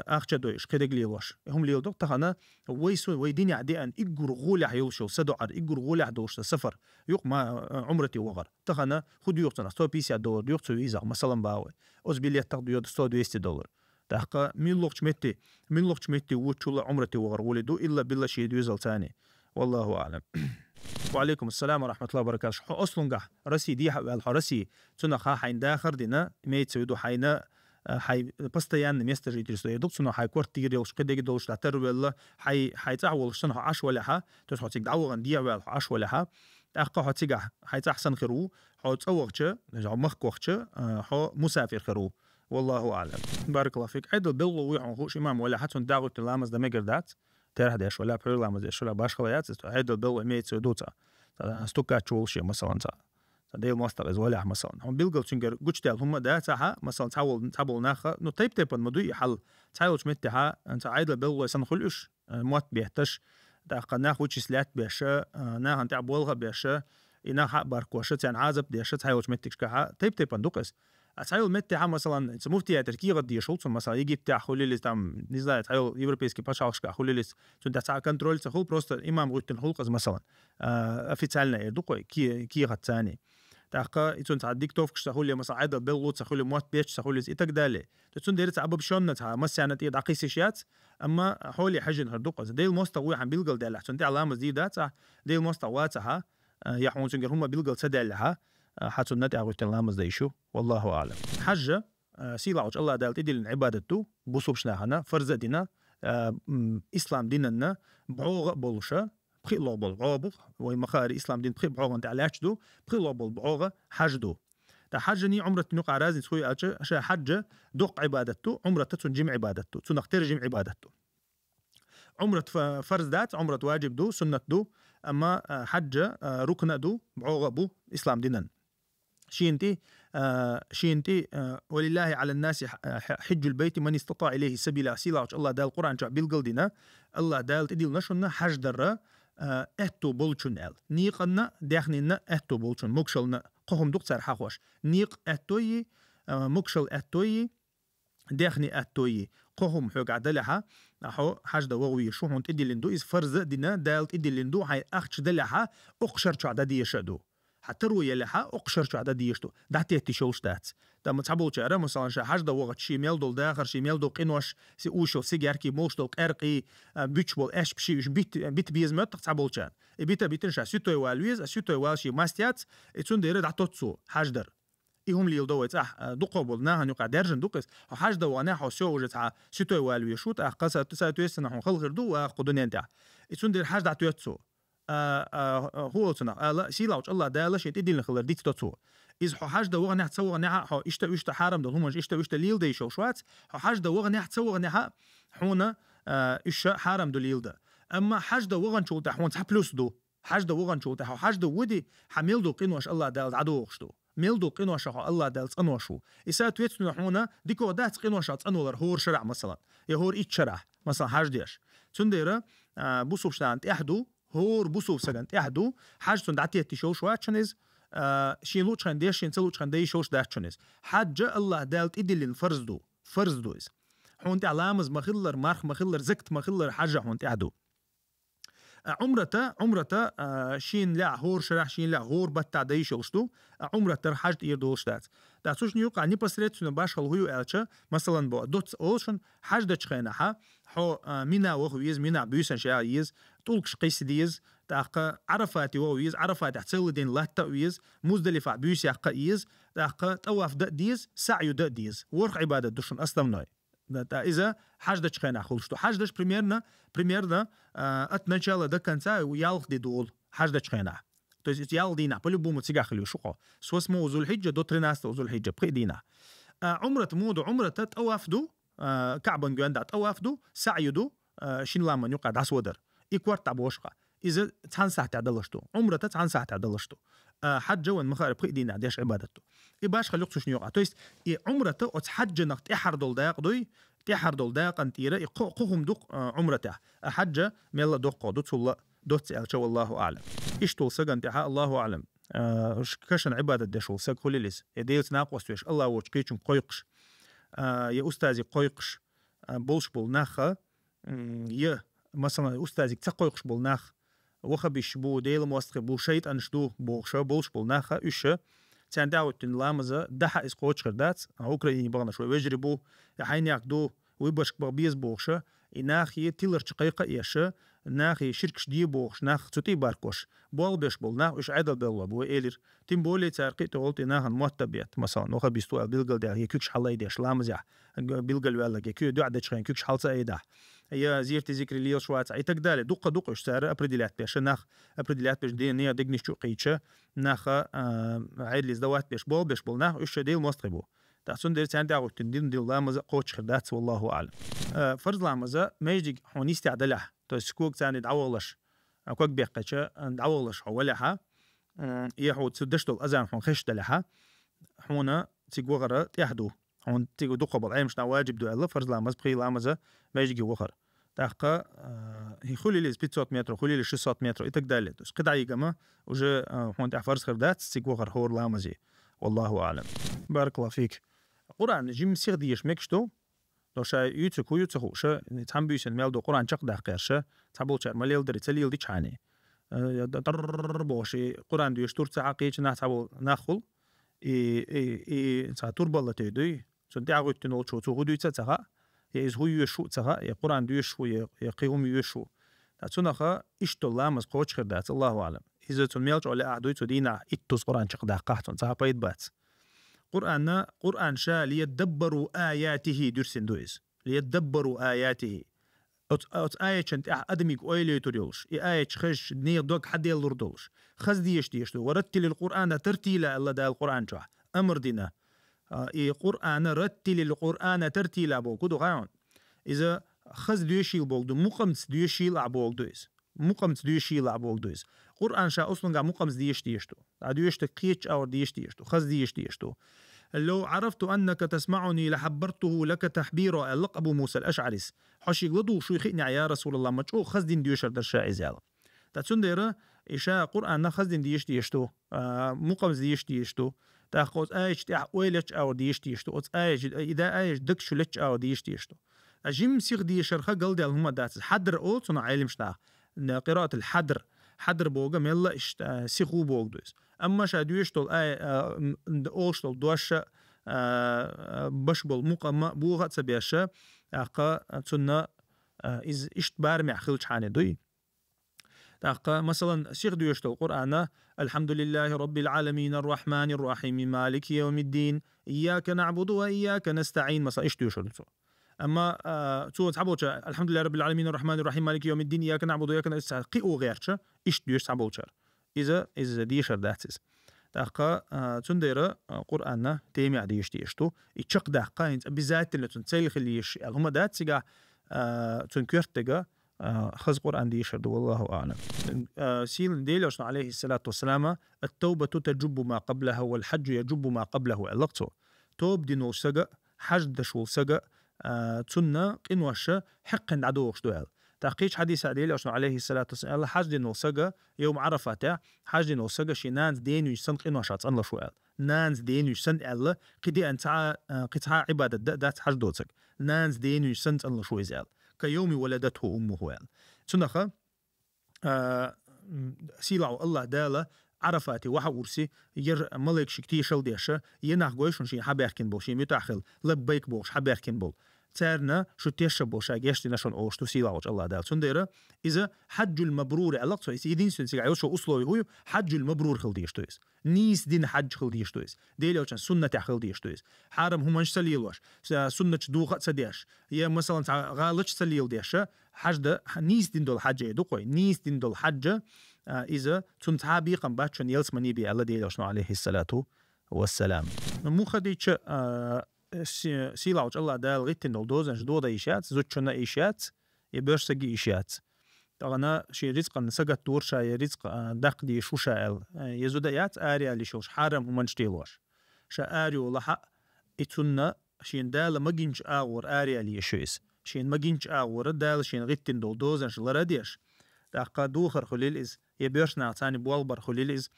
ахча дойуш, кхидерг лелош. И хӀума леладо тахана вай су-, вай динехь деана уггар гӀолехь йолуш йолу садоӀар, уггар гӀолехь долуш сан сафар. Юкъа ма, а, Ӏумрате вахар. Тахана хӀун доьху цунах? Сто пятьдесят доллар доьху цу визах, масалан, бахьа вай. Оцу билетах доьду сто-двести доллар. ТӀаккха муьлххачу метте, муьлххачу метте вочул а Ӏумрате вахар гӀоли ду, илла-билла шен доьзалца царний. Валлаху аӀлам. Ва Ӏалайкум ассалам ва рахьматуллахӀи ва баракатухӀ. Хьо ослунгахь Россия дехьа а ваьлла, хьо Россия, цунах хьайн дахар а дина, имеется в виду, хьайна, а, хьайн постоянный место жительства эр ду-кх цунах, хьайн квартира йолуш, кхидерг долуш, дӀатарвелла, хьайн, хьайн цӀахь волуш санна хьо Ӏаш валахьа, то есть хьо цига дӀавахана дехьа а ваьлла хьо Ӏаш валахьа, тӀаккха хьо цигахь хьайн цӀахь санна хир ву, хьо цӀа вахча, хьо махка вахча, а, хьо мусафир хир ву. Валлаху аӀлам. Баракаллаху фик. Ӏедал белхало вуй хьуна хууш, имам валахьа, цунна дӀагӀуьттина ламаз дан мегар дац. Терхьа деш валахь, пхьуьйра ламаз деш валахь, башхала яц иза, Ӏедал белхало имеется в виду цхьа, цхьа стукач волуш, масалан, цхьа, цхьа Делан мостагӀа иза валахь, масалан. Хьуна билггал цуьнгара гучудаьлла хӀума а дацахьа, масалан, цхьа волу, цхьаболу нахха, ну, тайп-тайпана ма дуй и хьал. Цхьайолчу меттехьа, цхьа Ӏедал белхало санна хуьлу уьш, а, мотт бетташ, тӀаккха нах вычислять беш, а, нахана тӀехь болх а беш, и нах хьа а баркош, царна Ӏазап деш, цхьайолчу меттигашкахьа, тайп-тайпана ду-кх иза. А цхьайолу меттехьа, масалан, цу муфтиятера кехат дезаш хуьлу цунна, масалан, Египетехь хуьлийла иза, там, не знаю, цхьайолу европейский пачхьалкхашкахь хуьлийла иза, цунна тӀехь цхьа а контроль ца хуьлу, просто имам гӀуьттина хуьлу-кх иза, масалан. А, официально эр ду-кх вай, ке-, кехат царний. ТӀаккха и цунна цхьа диктовкаш ца хуьлий, масалан, Ӏедал белхало ца хуьлий, мотт бетташ ца хуьлий и так далее. То есть цундела цхьа обобщённо цхьа массарна тӀера дӀакхийсиш яц, амма хьоле хьаьжжина хир ду-кх иза. Делан мостагӀа вуй хьуна билггал делахь, цунна тӀехь ламаз дийр дац ахь, Делан мостагӀа вацахьа, а, я хьуна цуьнгара хӀума билггал ца даьллехьа, а, хьан цунна тӀехь гӀуьттина ламаз дан йиш ю. Валлаху аӀлам. Хьажжа, а, сийлахьчу АллахӀ Дала тӀедиллина Ӏибадат ду, бусалбачу нахана фарз а дина, а, м, ислам динанна бӀогӀа а болуша, пхиъ логӀ болу бӀогӀа бу, вай ма-хаъара, ислам дин пхиъ бӀогӀана тӀехь лаьтташ ду, пхиъ логӀ болу бӀогӀа хьаж ду. Ткъа хьажжаний Ӏумратаний юкъахь разница хӀун ю аьлча, ша хьажжа доккха Ӏибадат ду, Ӏумрата цунна жима Ӏибадат ду, цунах тера жима Ӏибадат ду. Ӏумрат фа-, фарз дац, Ӏумрат важиб ду, суннат ду, амма, а, хьажжа, а, рукна а ду, бӀогӀа а бу ислам динан. Шена тӀе, а, шен тӀе, а, «Валиллахи алан наси хь-, хь-, хьиджул байти ман истата илайхи сабила», сийлахьчу Аллах Дала Къуръан чохь билгал дина, Аллах Дала тӀедиллина шуна хьаж дарра, а, аьтто болчун аьлла. Некъанна, даьхнинна аьтто болчун, могушална, кхо хӀума ду-кх цара хьахош. Некъ аьтто йий, а, могушал аьтто йий, даьхни аьтто йий. Кхо хӀума хьоьгахь далехьа, хьо хьаж дан вогӀу везаш ву, хьуна тӀедиллина ду, иза фарз а дина, Дала тӀедиллина ду, хьайн ахча далехьа, оккха шар чохь дан дезаш а ду. Хьан таро елехьа, оккха шар чохь дан дезаш ду. ДӀатетташ йолуш дац. Тама цхьаболчара, масалан, ша хьаж дан вогӀучу шен мел долу дахар, шен мел долу къинош, си уьш йолу сигаркий, молуш долу къаьркъий, а, буьтуш болу аьшпаший, уьш бит-, бита беза моьтту-кх цхьаболчарна. И бита битина ша суьтой вала веза, а суьтой вала шен мастац, и цундела дӀатоццо хьаж дар. И хӀума леладо вай цӀахь, а, дукхо болу нахана юкъахь даьржина ду-кх иза. Хьо хьаж дан ваханехь, хьо со уже цхьа суьтой вала везаш ву, тӀаккха, со-, соответственно, хьуна хала хир ду ваха кху дуьнен тӀехь. И цундела хьаж дӀатоьццо. А, а, а, хӀун олу цунах? Ала, сийлахьчу Аллах Дала шен тӀедиллина хилар диц до цо. Иза хьо хьаж дан ваханехь, ца ваханехь, хьо иштта, иштта хьарам долу хӀуманаш иштта, иштта леладайш йолуш вац. Хьо хьаж дан ваханехь, ца ваханехь, хьуна, а, уьш хьарам ду леладан. Амма хьаж дан ваханчул тӀаьхьа хьуна цхьа плюс ду. Хьаж дан ваханчул тӀаьхьа хьо хьаж дан вуьди, хьан мел долу къинош Аллах Дала дӀадохуш ду. Мел долу къиношах хьо Аллах Дала цӀанвеш ву. И, соответственно, хьуна дикох дац къиношах цӀанвалар хӀора шарахь, масалан, я хӀора итт шарахь, масалан, хьаж деш. Цундела, а, бусулба стагана тӀехь ду, хӀора бусулба стагана тӀехь ду, хьаж цунна дӀатетташ йолуш вац шуна иза, а, шен луучу хенахь деш, шен ца луучу хенахь дайш йолуш дац шуна иза. Хьаж Аллах Дала тӀедиллина фарз ду, фарз ду иза. Хьуна тӀехь ламаз ма-хиллара, марха ма-хиллара, закат ма-хиллара, хьаж хьуна тӀехь ду. А Ӏумрата, Ӏумрата, а, шена лаьа хӀора шарахь, шена лаьа хӀора баттахь дайш йолуш ду, а Ӏумрат дар хьаж тӀера долуш дац. ТӀаккха цу шина юкъахь непосредственно башхалла хӀун ю аьлча, масалан, бо, доцца олу шуна, хьаж дечу хенахьа, хьо, а, Мина ваха веза, Минахь буьйсанаш яха еза, тӀулгаш кхисса деза, тӀаккха Ӏарафате ваха веза, Ӏарафатехь цалла ден латта а веза, Муздалифахь буьйса яккха а еза, тӀаккха тӀаваф дан а деза, саӀю дан а деза. ВорхӀ Ӏибадат ду шуна основной. Да, да, иза хьаж дечу хенахь хуьлуш ду. Хьаж деш примерно, примерно, а, от начала до конца ялх де долу хьаж дечу хенахь. То есть ялх дийнахь, по-любому цигахь хила везаш ву хьо. С восьмого Зуль-Хьиджа до тринадцатого Зуль-Хьиджа, пхи дийнахь. А, Ӏумрат муха ду? Ӏумрата тӀаваф ду, а, КаӀбан гоьна дӀа тӀаваф ду, саӀю ду, а, шина ламан юкъахь дӀасадар. И корта дӀабош хьо. Иза цхьана сахьтехь далаш ду. Ӏумрата цхьана сахьтехь далаш ду. А, хьаж вайн ма-хаъара пхи дийнахь деш Ӏибадат ду. И башхалла ю-кх цу шина юкъахь. То есть и Ӏумрата оцу хьаджанах тӀаьхьара долу дакъа дуй, тӀаьхьара долу дакъана тӀера и кхо, кхо хӀума ду-кх, а, Ӏумратехь. А хьаж мелла доккхагӀа ду, цул а доцца аьлча, валлаху аӀлам. Иштта волу сагана тӀехьа, Аллаху аӀлам, а, ш-, кашана Ӏибадат деш волу саг хуьлийла иза. Я Делаца накъост веш, Аллах воцчу кхечуьнга кхойкхуш, а, я устазе кхойкхуш, а, болуш болу нах, м, я, масалан, устазега ца кхойкхуш болу нах, ваххабисташ бу, Делан мостагӀий бу, шайтӀанаш ду бохуш болуш болу нах, уьш царна тӀаьхьахӀуьттина ламаз дахьа иза кхочуш хир дац, а, Украине баханарш вай вежарий бу, я хьайнех ду, выборгашка баха беза бохуш, и нахе тиларчу кхайкха а еш, нахе ширкаш де бохуш, нах цу тӀе а баркош, болх беш болу нах, уьш Ӏедал белхалой бу, вай элира. Тем более цара кхин а тӀехула тӀе нахана мотт а бетта, масалан, ваххабист ву аьлла билгалдаьлла, я куьгаш хьалайдеш, ламазехь, г-, билгалваьлларг, я куьг-, дуӀа дечу хенахь куьгаш хьала ца айдахь, я зерти зикри лелаш вацахь, и так далее. Дуккха-дуккха уьш цара определять беш, нах определять беш, де-, нехан дегнаш чу а кхийча, нах, а, Ӏедале сдавать беш, болх беш болу нах, уьш шайн Делан мостагӀий бу. ТӀаккха цундела царна тӀаьхьахӀуьттина дин, дин ламаз кхочуш хир дац, валлаху аӀлам. А, фарз ламаз маьждиг хьуна йистехь далехь, то есть ког царна дӀавахалаш, а, ког беккхича, а, дӀавахалаш хьо валехьа, м, я хьо цу деш долу азан хьуна хезаш далехьа, хьуна цига вахара тӀехь ду. Хьуна цига дукха болу Ӏемашна ваджиб ду аьлла, фарз ламаз, пхи ламаза маьждиге вахар. ТӀаккха, а, хӀун хуьлийла иза, пятьсот метров, хуьлийла шестьсот метров и так далее. То есть кхидӀа йигама уже, а, хьуна тӀехь фарз хир дац, цига вахар хӀора ламазе. Валлаху аӀлам. Баракаллаху фик. Къуръан жимма сиха дезаш мегаш ду, но ша юьйцург хӀун ю ца хууш, цхьана буьйсанна мел долу Къуръан чекхдаккхарш, цхьаболчара ма леладари, ца леладичхьана. Э, я д-, дар бохуш, и Къуръан доьшуш тур ца хьакхийча нах цхьаболу нах хуьлу, и, и, и цхьа турбалла тӀе дуй, цунна тӀаьхьахӀуьттина волчо цо хӀун дуьйцу а ца хаьа, я иза хӀун йоьшуш ву а ца хаьа, я Къуръан доьшуш ву, я, я кхин хӀума йоьшуш ву. Ткъа цунах иштта долу ламаз кхочуш хир дац, Аллаху аӀлам. Иза цунна мел чӀогӀа лаахь дуй, цо дийнахь итт тӀе Къуръан чекхдаккхахь, цунна цхьа а пайда бац. Къуръанна, Къуръан ша «лияддаббару аятихи» дуьрсина ду иза. «Лияддаббару аятихи». Оц-, оцу аятчун тӀехь адамиг ойла йойтур йолуш, и аятчу хезча, нехан дог хьаделлур долуш. Хаза дезаш дезаш ду. «Ва раттилил Къуръана тартила», аьлла Дала Къуръан чохь. Амр дина. А, и Къуръана, «раттилил Къуръана тартила» боху ду хаьий хьуна? Иза хаза доьшийла боху ду, мукъамца доьшийла ахь боху ду иза. Мукъамца доьшийла ахь боху ду иза. Къуръан ша оцунга мукъамца дезаш дезаш ду. Ӏа доьшург кхечча агӀор деша дезаш ду, хаза деша дезаш ду. «لو عرفت أنك تسمعني لحبرته لك تحبيرا», аьлла Абу Муса аль-АшӀарис. Хьо шийга ладугӀуш вуй хиънехь, я Расулаллах, ма чӀогӀа хаза дина доьшур дар ша иза аьлла. ТӀаккха цундела и ша Къуръан хаза дина деша дезаш ду, а, мукъамца деша дезаш ду. ТӀаккха оцу аяташ тӀехь ойла еча агӀор деша дезаш ду. Оцу аяташ, и да аяташ даг чу леча агӀор деша дезаш ду. Ткъа жима сиха дешарх галдаьлла хӀума дац иза. Хьадр олу цунах Ӏеламнаха. Н-, къираатул хьадр. Хьадр бохург мелла а иштта, а, сиха ву бохург ду иза. Амма ша доьшуш долу ай-, а, м, д-, олуш долу дош а, а, а, беш болу мукъам а бохо а ца беш, тӀаккха цунна, а, иза иштта барамехь хилчхьана дуй. ТӀаккха, масалан, сиха доьшуш долу Къуръан: «الحمد لله رب العالمين الرحمن الرحيم مالك يوم الدين إياك نعبد وإياك نستعين», масалан, иштта доьшур ду цо. Амма, а, цо цхьаболчара: «الحمد لله رب العالمين الرحمن الرحيم مالك يوم الدين إياك نعبد وإياك نستعين», кхин а гӀерташ, иштта доьшу цхьаболчара. Иза, иза дешар дац иза. ТӀаккха, а, цундела, а, Къуръан темехь деша дезаш ду. И чекхдаккха, хӀинца обязательно цунна цель хила езаш аьлла хӀума дац цигахь, а, цуьнан коьртаниг, а, хаза Къуръан дешар ду, валлаху аӀлам. А, сийлахь Делан Элчано, Ӏалайхиссалату вассалам: «التوبة تجب ما قبلها والحج يجب ما قبله», аьлла цо. Тоба дина волу сага, хьаж деш волу сага, а, цунна къинош хьекхина дӀадохуш ду аьлла. ТӀаккха кхечу хьадисехь Делан Элчано, Ӏалайхиссалату вассалам, аьлла: «Хьаж дина волу сага, йовма Ӏарафатехь, хьаж дина волу сага шен нанас денвинчу санна къиношах цӀанлуш ву», аьлла. Нанас денвинчу санна аьлла, кхин деана цхьа а, кхин цхьа а Ӏибадат дан а дац хьаж доцург. Нанас денвинчу санна цӀанлуш ву иза аьлла. «كيوم ولدته أمه», аьлла. Цунах, а, м, сийлахь волу Аллах Дала Ӏарафате вахьа урси, яра малайкашка тешалла деш, я нах гой шуна шена хьабаьхкина болу, шен муьтӀахь хила, лаббайк бохуш хьабаьхкина болу. Царна шу тешаш болу ша гечдина шуна олуш ду сийлахь волчу Аллах Дала. Цундела иза хьаджул мабрур аьлла цо, иза единственный цигахь йолуш условие хӀу ю, хьаджул мабрур хила дезаш ду иза. Нийса дина хьаж хила дезаш ду иза. Делан Элчан суннатехь хила дезаш ду иза. Хьарам хӀуманаш ца лелош, с-, суннаташ духа а ца деш, я, масалан, цхьа гӀалаташ ца леладеш, хьаж дан х-, нийса дина долу хьаж ду-кх вай. Нийса дина долу хьаж, а, иза цунна цхьа а бекхам бац шуна ялсамане бе аьлла Делан Элчано, Ӏалайхиссалату вассалам. Мухха дийцча, а, си-, сийлахь волчу Аллах Дала гӀиттина долу дозанаш дохадан йиш яц, зудчунна а йиш яц, я боьрша сага а йиш яц. Тахана шен рицкъанна сагатдора ша, я рицкъ, а, даккха дезаш ву ша аьлла. А, я зуда яц араяла йиш йолуш, хьарам хӀуманаш лелош. Ша арайолахь а, и цунна шена Дала магинчу агӀора араяла езаш ю иза. Шена магинчу агӀора Дала шена гӀиттина долу дозанаш лара а деш. ТӀаккха духар хуьлийла иза, я боьрша нахаца цхьаьна болх бар хуьлийла иза.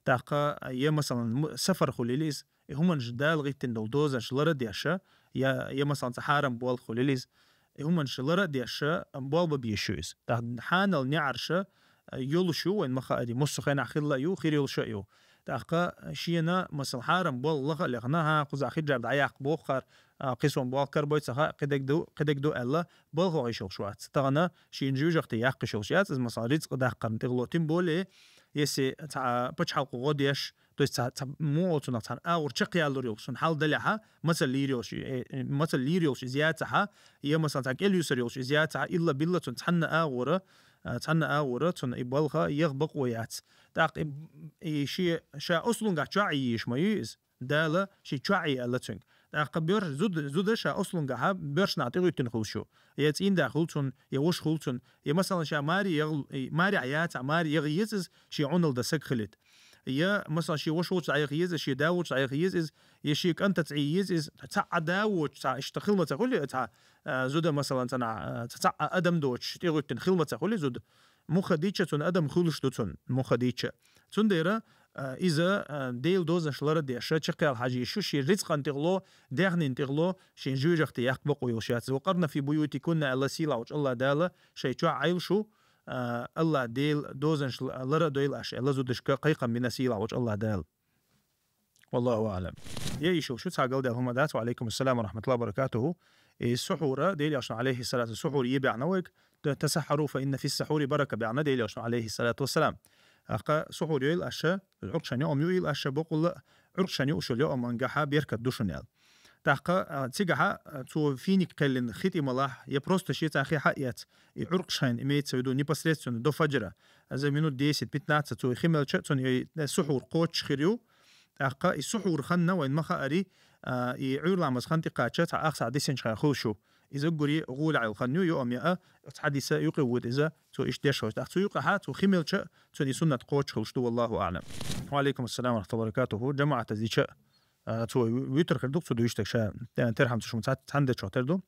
ТӀаккха, я, масалан, м-, сафар хуьлийла иза. И хӀуманаш, Дала гӀиттина долу дозанаш лара а деш, я, я, масалан, цхьа хьарам болх хуьлийла иза. И хӀуманаш лара а деш, болх бан безаш ю иза. ТӀаккха хьанал неӀарш йолуш ю, вайна ма-хаъара, массо а хенахь хилла а ю, хир йолуш а ю. ТӀаккха шена, масала, хьарам болх лаха а лехна, хӀан, кхузахь хиджаб дӀаяккха боху хӀара, а, кхин суна болх карабой ца хаьа, кхидерг ду, кхидерг ду аьлла, балхах йиш йолуш вац. Тахана шена жоьжахати яккха йиш йолуш яц иза, масала, рицкъ даккхарна тӀехула. Тем более, если цхьа пачхьалкхо гӀо деш, то есть цхьа, цхьа муха олу цунах, цхьана агӀор чекхъяллур йолуш, цунна хьал далехь а, мацалла лийр йолуш, э, э, мацалла лийр йолуш иза яцахь а, я, масала, цхьа кӀелюьсур йолуш иза яцахь а, илла-билла цунна цхьанна агӀора, а, цхьанна агӀора цунна и балха яха бакъо яц. ТӀаккха и, и шен, ша ослунгахь чохь а йийш ма ю иза. Дала шен чохь а аьлла цуьнга. ТӀаккха боьрш-, зуда, зуда ша ослунгахь а боьрша нах тӀегӀуьттина хуьлуш ю. Я цӀийнда хуьлу цунна, я ваша хуьлу цунна, я, масала, ша маре ягӀ-, и, марехь яцахь, маре яха еза иза, шен Ӏуналла дан саг хилийта. Я, масала, шен ваша волчу дӀаяха еза, шен да волчу дӀаяха еза иза, я шен кӀантаца Ӏе еза иза, цхьа а да воцуш, цхьа иштта хила ма ца хуьлу, цхьа, а, зуда, масала, цхьана, а, цхьа, цхьа а адам доцуш, тӀегӀуьттина хила ма ца хуьлу зуда. Мухха дийцча цунна, адам хуьлуш ду цунна, мухха дийцча. Цундела, а, иза, а, Делан дозанаш лара а деш, чекхъяла хьажийша шу, шен рицкъан тӀехула, даьхнин тӀехула, шен жоьжахати яккха бакъо йолуш яц. «وقرن في بيوتكن», аьлла сийлахь волчу Аллах Дала, шайн чохь Ӏайла шу, а, Аллах Делан дозанаш л-, лара а дойла аша, аьлла зудашка кхайкхам бина сийлахь волчу Аллах Дала. Валлаху аӀлам. Я, йиш йолуш ю, цхьа галдаьлла хӀума дац. Ва Ӏалайкум ассалам ва рахматуллахи ва баракатуху. И сухьура, Делан Элчано, Ӏалайхиссалату, сухьур е баьхна вайга, т-, «تسحروا فإن في السحور بركة» баьхна Делан Элчано, Ӏалайхиссалату вассалам. ТӀаккха сухьур йойла аша, Ӏуркъшан йоӀам юийла аша, бакъулла Ӏуркъшан юуш йолу йоӀамангахьа беркат ду шуна аьлла. ТӀаккха, а, цигахьа, а, цо финик кхеллина хи тӀе малахь, я просто шен цхьа хи хьаэца, и Ӏуркъшан, имеется в виду, непосредственно до фаджра, за минут десять-пятнадцать цо и хи мелча, цунна и сухьур кхочуш хир ю. ТӀаккха и сухьур ханна вайн ма-хаари, А, и Ӏуьйра ламаз хан тӀекхача, цхьа ах сахьат дисинчхьа хуьлуш ю. Иза гури гӀула Ӏел хан ю, юъам яа, цхьа диса юкъе вуд иза, цо иштта деш хӀош. ТӀаккха цу юкъа хьа, цо хи мелча, цуьн и суннат кхочуш хуьлуш ду, валлаху аӀлам. Ва алейкум ассалам ва рахматуллахи ва баракатуху. Жамаатаз дича, а, цо витр хир ду, цу дуьйштаг ша, тер хьам цу шума цхьа-, цхьана дечох тер ду.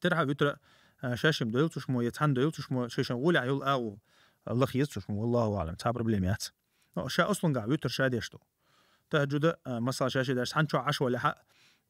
Тер хьа витр, а, шашим дойл цу шумо, я цхьана дойл цу шумо, шашим гӀула йол агӀу, а, лах ез цу шумо, валлаху аӀлам, цхьа проблема яц. Но ша аслунгахь витр ша деш ду. Тахаджуда, а, масала, шаша деш, цхьана чохь Ӏаш валехьа,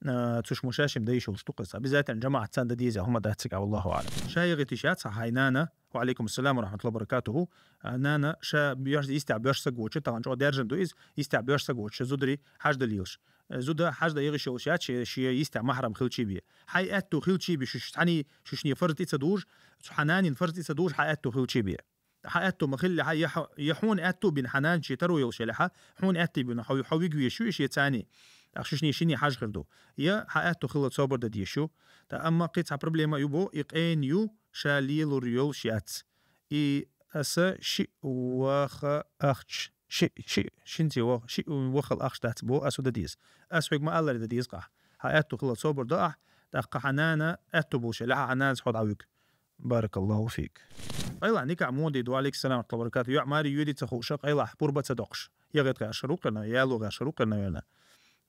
а, цу шумо шашим дай шулш ду кхуьса. Обязательно жамаат цан да деза, хӀума дац цига, валлаху аӀлам. Ша ягӀитиш яц хьай нана, ва алейкум ассалам ва рахматуллахи ва баракатуху. А, нана, ша беш, истя беш саг воча, тахана чӀо держан ду из, истя беш саг воча, зудари хьажда лелаш. Э, зуда хьажда ягӀиш йолуш яц, ше, ше истя махьрам хилчи бе. Хьай аьтту хилчи бе, шуш цхьани, шушне фарз тӀе ца дуж, цу хьананин фарз тӀе ца дуж, хьай аьтту хилчи бе. Хьан аьтту ма хилли, хьан я хьо-, я хьуна аьтту бина хьанан шен таро йолуш елахьа, хьуна аьтту бина хьо, хьо виг веш ю и шен цани. Ах шушни шини хьаж хир ду. Я хьан аьтту хилла собар да деш ю. Та амма кхин цхьа проблема ю бо, и къен ю, ша лелур йолуш яц. И аса ши ваха ахч-, ши, ши, шинци вах-, ши вахал ахч дац бо, асу да дез. Ас хьуьг ма аллари да дез къахь. Хьан аьтту хилла собар да ахь, тӀаккха хьан нана аьтту булша, лаьхьа хьан нанас хьо дӀавиг. Баракаллаху фик. Къайла никахь муха ду, алейкум салам ва баракату. ЙоӀ мари йоьди ца хууша, къайла пурба ца доккхуш. Я гӀет гӀершар вукхарна, я лу гӀершар вукхарна верна.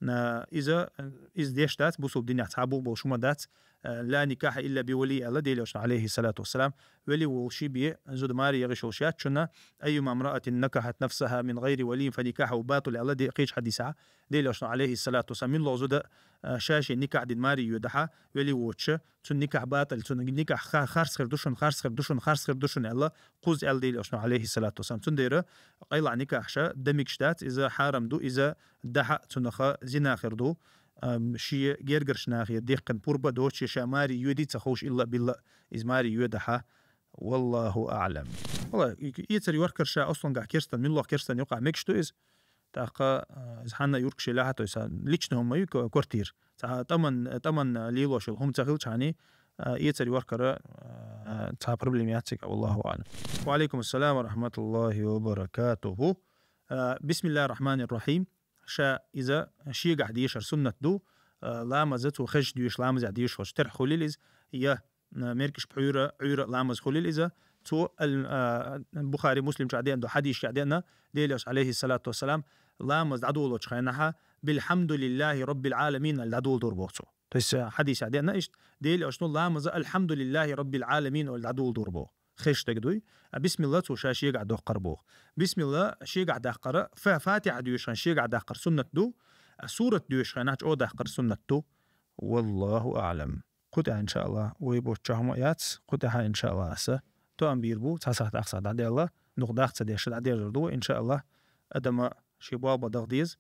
На, иза, иза деш дац, бусул динехь цхьа бух болуш хӀума дац, э, ла никаха илля би вали, аьлла Делошна, алейхи салату вассалам, вали волуш бе, зуда мари ягӀиш волуш яц чунна, айюма мраатин накахат нафсаха мин гӀайри вали фа никаху батул, аьлла де-, кхечу хьадисахь, Делошна, алейхи салату вассалам, мин ло зуда, э, шаши никахь дин мари йоьдахьа, вали воча, цун никахь батал, цун никахь ха-, харц хир ду шун, харц хир ду шун, харц хир ду шун, аьлла, кхуз аьлла Делошна, алейхи салату вассалам. Цундера къайла никахьша, дамикаш дац, иза хьарам ду, иза дахьа цунаха зина хир ду, ам, шен гергарш нахе дехкан пурба доцу, ша мари йоьди ца ховш илла билла, иза мари йоьдахьа. Валлаху аълам. Вала, и-, эцар йоркар ша аслунгахь керстан, миллох керстан юкъа мегаш ду иза. ТӀаккха, а, иза хьанна юркаш елахьа, то есть, а, личный хӀума ю ко-, квартира. Цхьа тӀаман, тӀаман лелош йолу хӀума ца хилчахьани, а, эцар йоркара, а, цхьа проблема яц цига, валлаху аълам. Ва алейкум ассалам ва рахматуллахи ва баракатуху. А, бисмиллахир рахманир рахим. Ша иза шегахь дешар суннат ду, а, ламаза цо хезаш деш, ламазехь деш волчу терхьа хуьлийла иза, я, а, меркаш пхьуьйра, Ӏуьйра ламаз хуьлийла иза. Цо ал-, а, Бухари, Муслим чу а деана ду, хьадисчу а деана, Делаш, алейхи салату вассалам, ламаз дӀадолочу хенахьа, «Билхьамдулиллахи раббил гӀаламин», аьлла дӀадоладур боху цо. То есть, а, хьадис а деана иштта, Делаш ну ламаза «Алхьамдулиллахи раббил гӀаламин», аьлла дӀадоладур боху. Хеш стаг дуй. А бисмилла цо ша шегахь доккхар боху. Бисмилла шегахь даккхара, фа-, фатихьа доьшуш хан шегахь даккхар суннат ду, а сурат доьшуш хенахь чӀогӀа даккхар суннат ду. Валлаху аълам. Кху тӀехь, иншааллах, вай бочча хӀума яц, кху тӀехь, иншааллах, аса тоам бийр бу, цхьа сахьт ахса дӀаделла, дукха дахца деш дӀадерзар ду, иншааллах, адама ши болба дагӀ деза,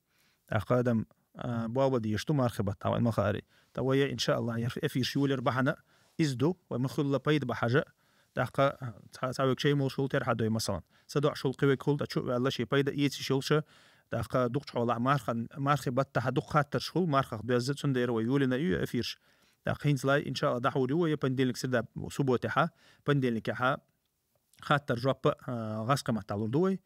тӀаккха адам, а, болба дезаш ду мархи баттахь вайн ма хаари. Та вай, иншааллах, яр эфирш юлер бахьана иза ду, вай ма хуьлла пайда бахьажа, тӀаккха, а, цхьа, цхьа век шай молуш хул терхьа дой, масалан. Са доӀ шул кхивек хул, та чу а ваьлла ши пайда ийциш йолуша, тӀаккха дукхачу хьолахь мархан, мархи баттахь дукха хаттарш хул, мархах доьзза, цундела вай юлина ю эфирш. ТӀаккха хӀинца лай, иншааллах, дӀахьур ю вай, я понедельник, среда, субботехьа, понедельникехьа хаттар-жоппа, а, гӀаскхи маттахь лур ду вай.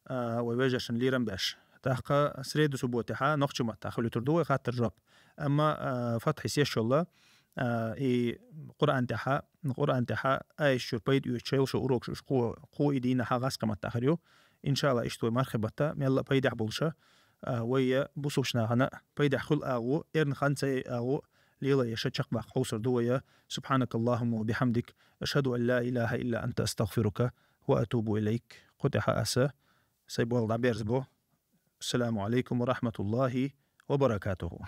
А, вай вежаршна лерам беш. ТӀаккха среда, субботехьа нохчи маттахь хуьлуьйтур ду вай хаттар-жоп. Амма, а, фатхьис еш йолла, а, и Къуръан тӀехьа, Къуръан тӀехьа айшчуьра пайда оьцуш йолуш урокаш уьш кхо, кхо и дийнахьа гӀаскхи маттахь хир ю. Иншааллах, иштта вай мархи батта мелла а пайдехь болуша, а, вай я бусулбачу нахана пайдехь хуьлу агӀо, эрна хан ца яй агӀо, лела яша чекхбаккха хьовсур ду вай я. Субхьанакаллахумма ва бихьамдик, ашхаду ан ла илаха илла анта, астагъфирука ва атубу илайк. Кху тӀехьа аса сайн болх дӀаберзабо. Ассаламу алейкум ва рахматуллахи ва баракатуху.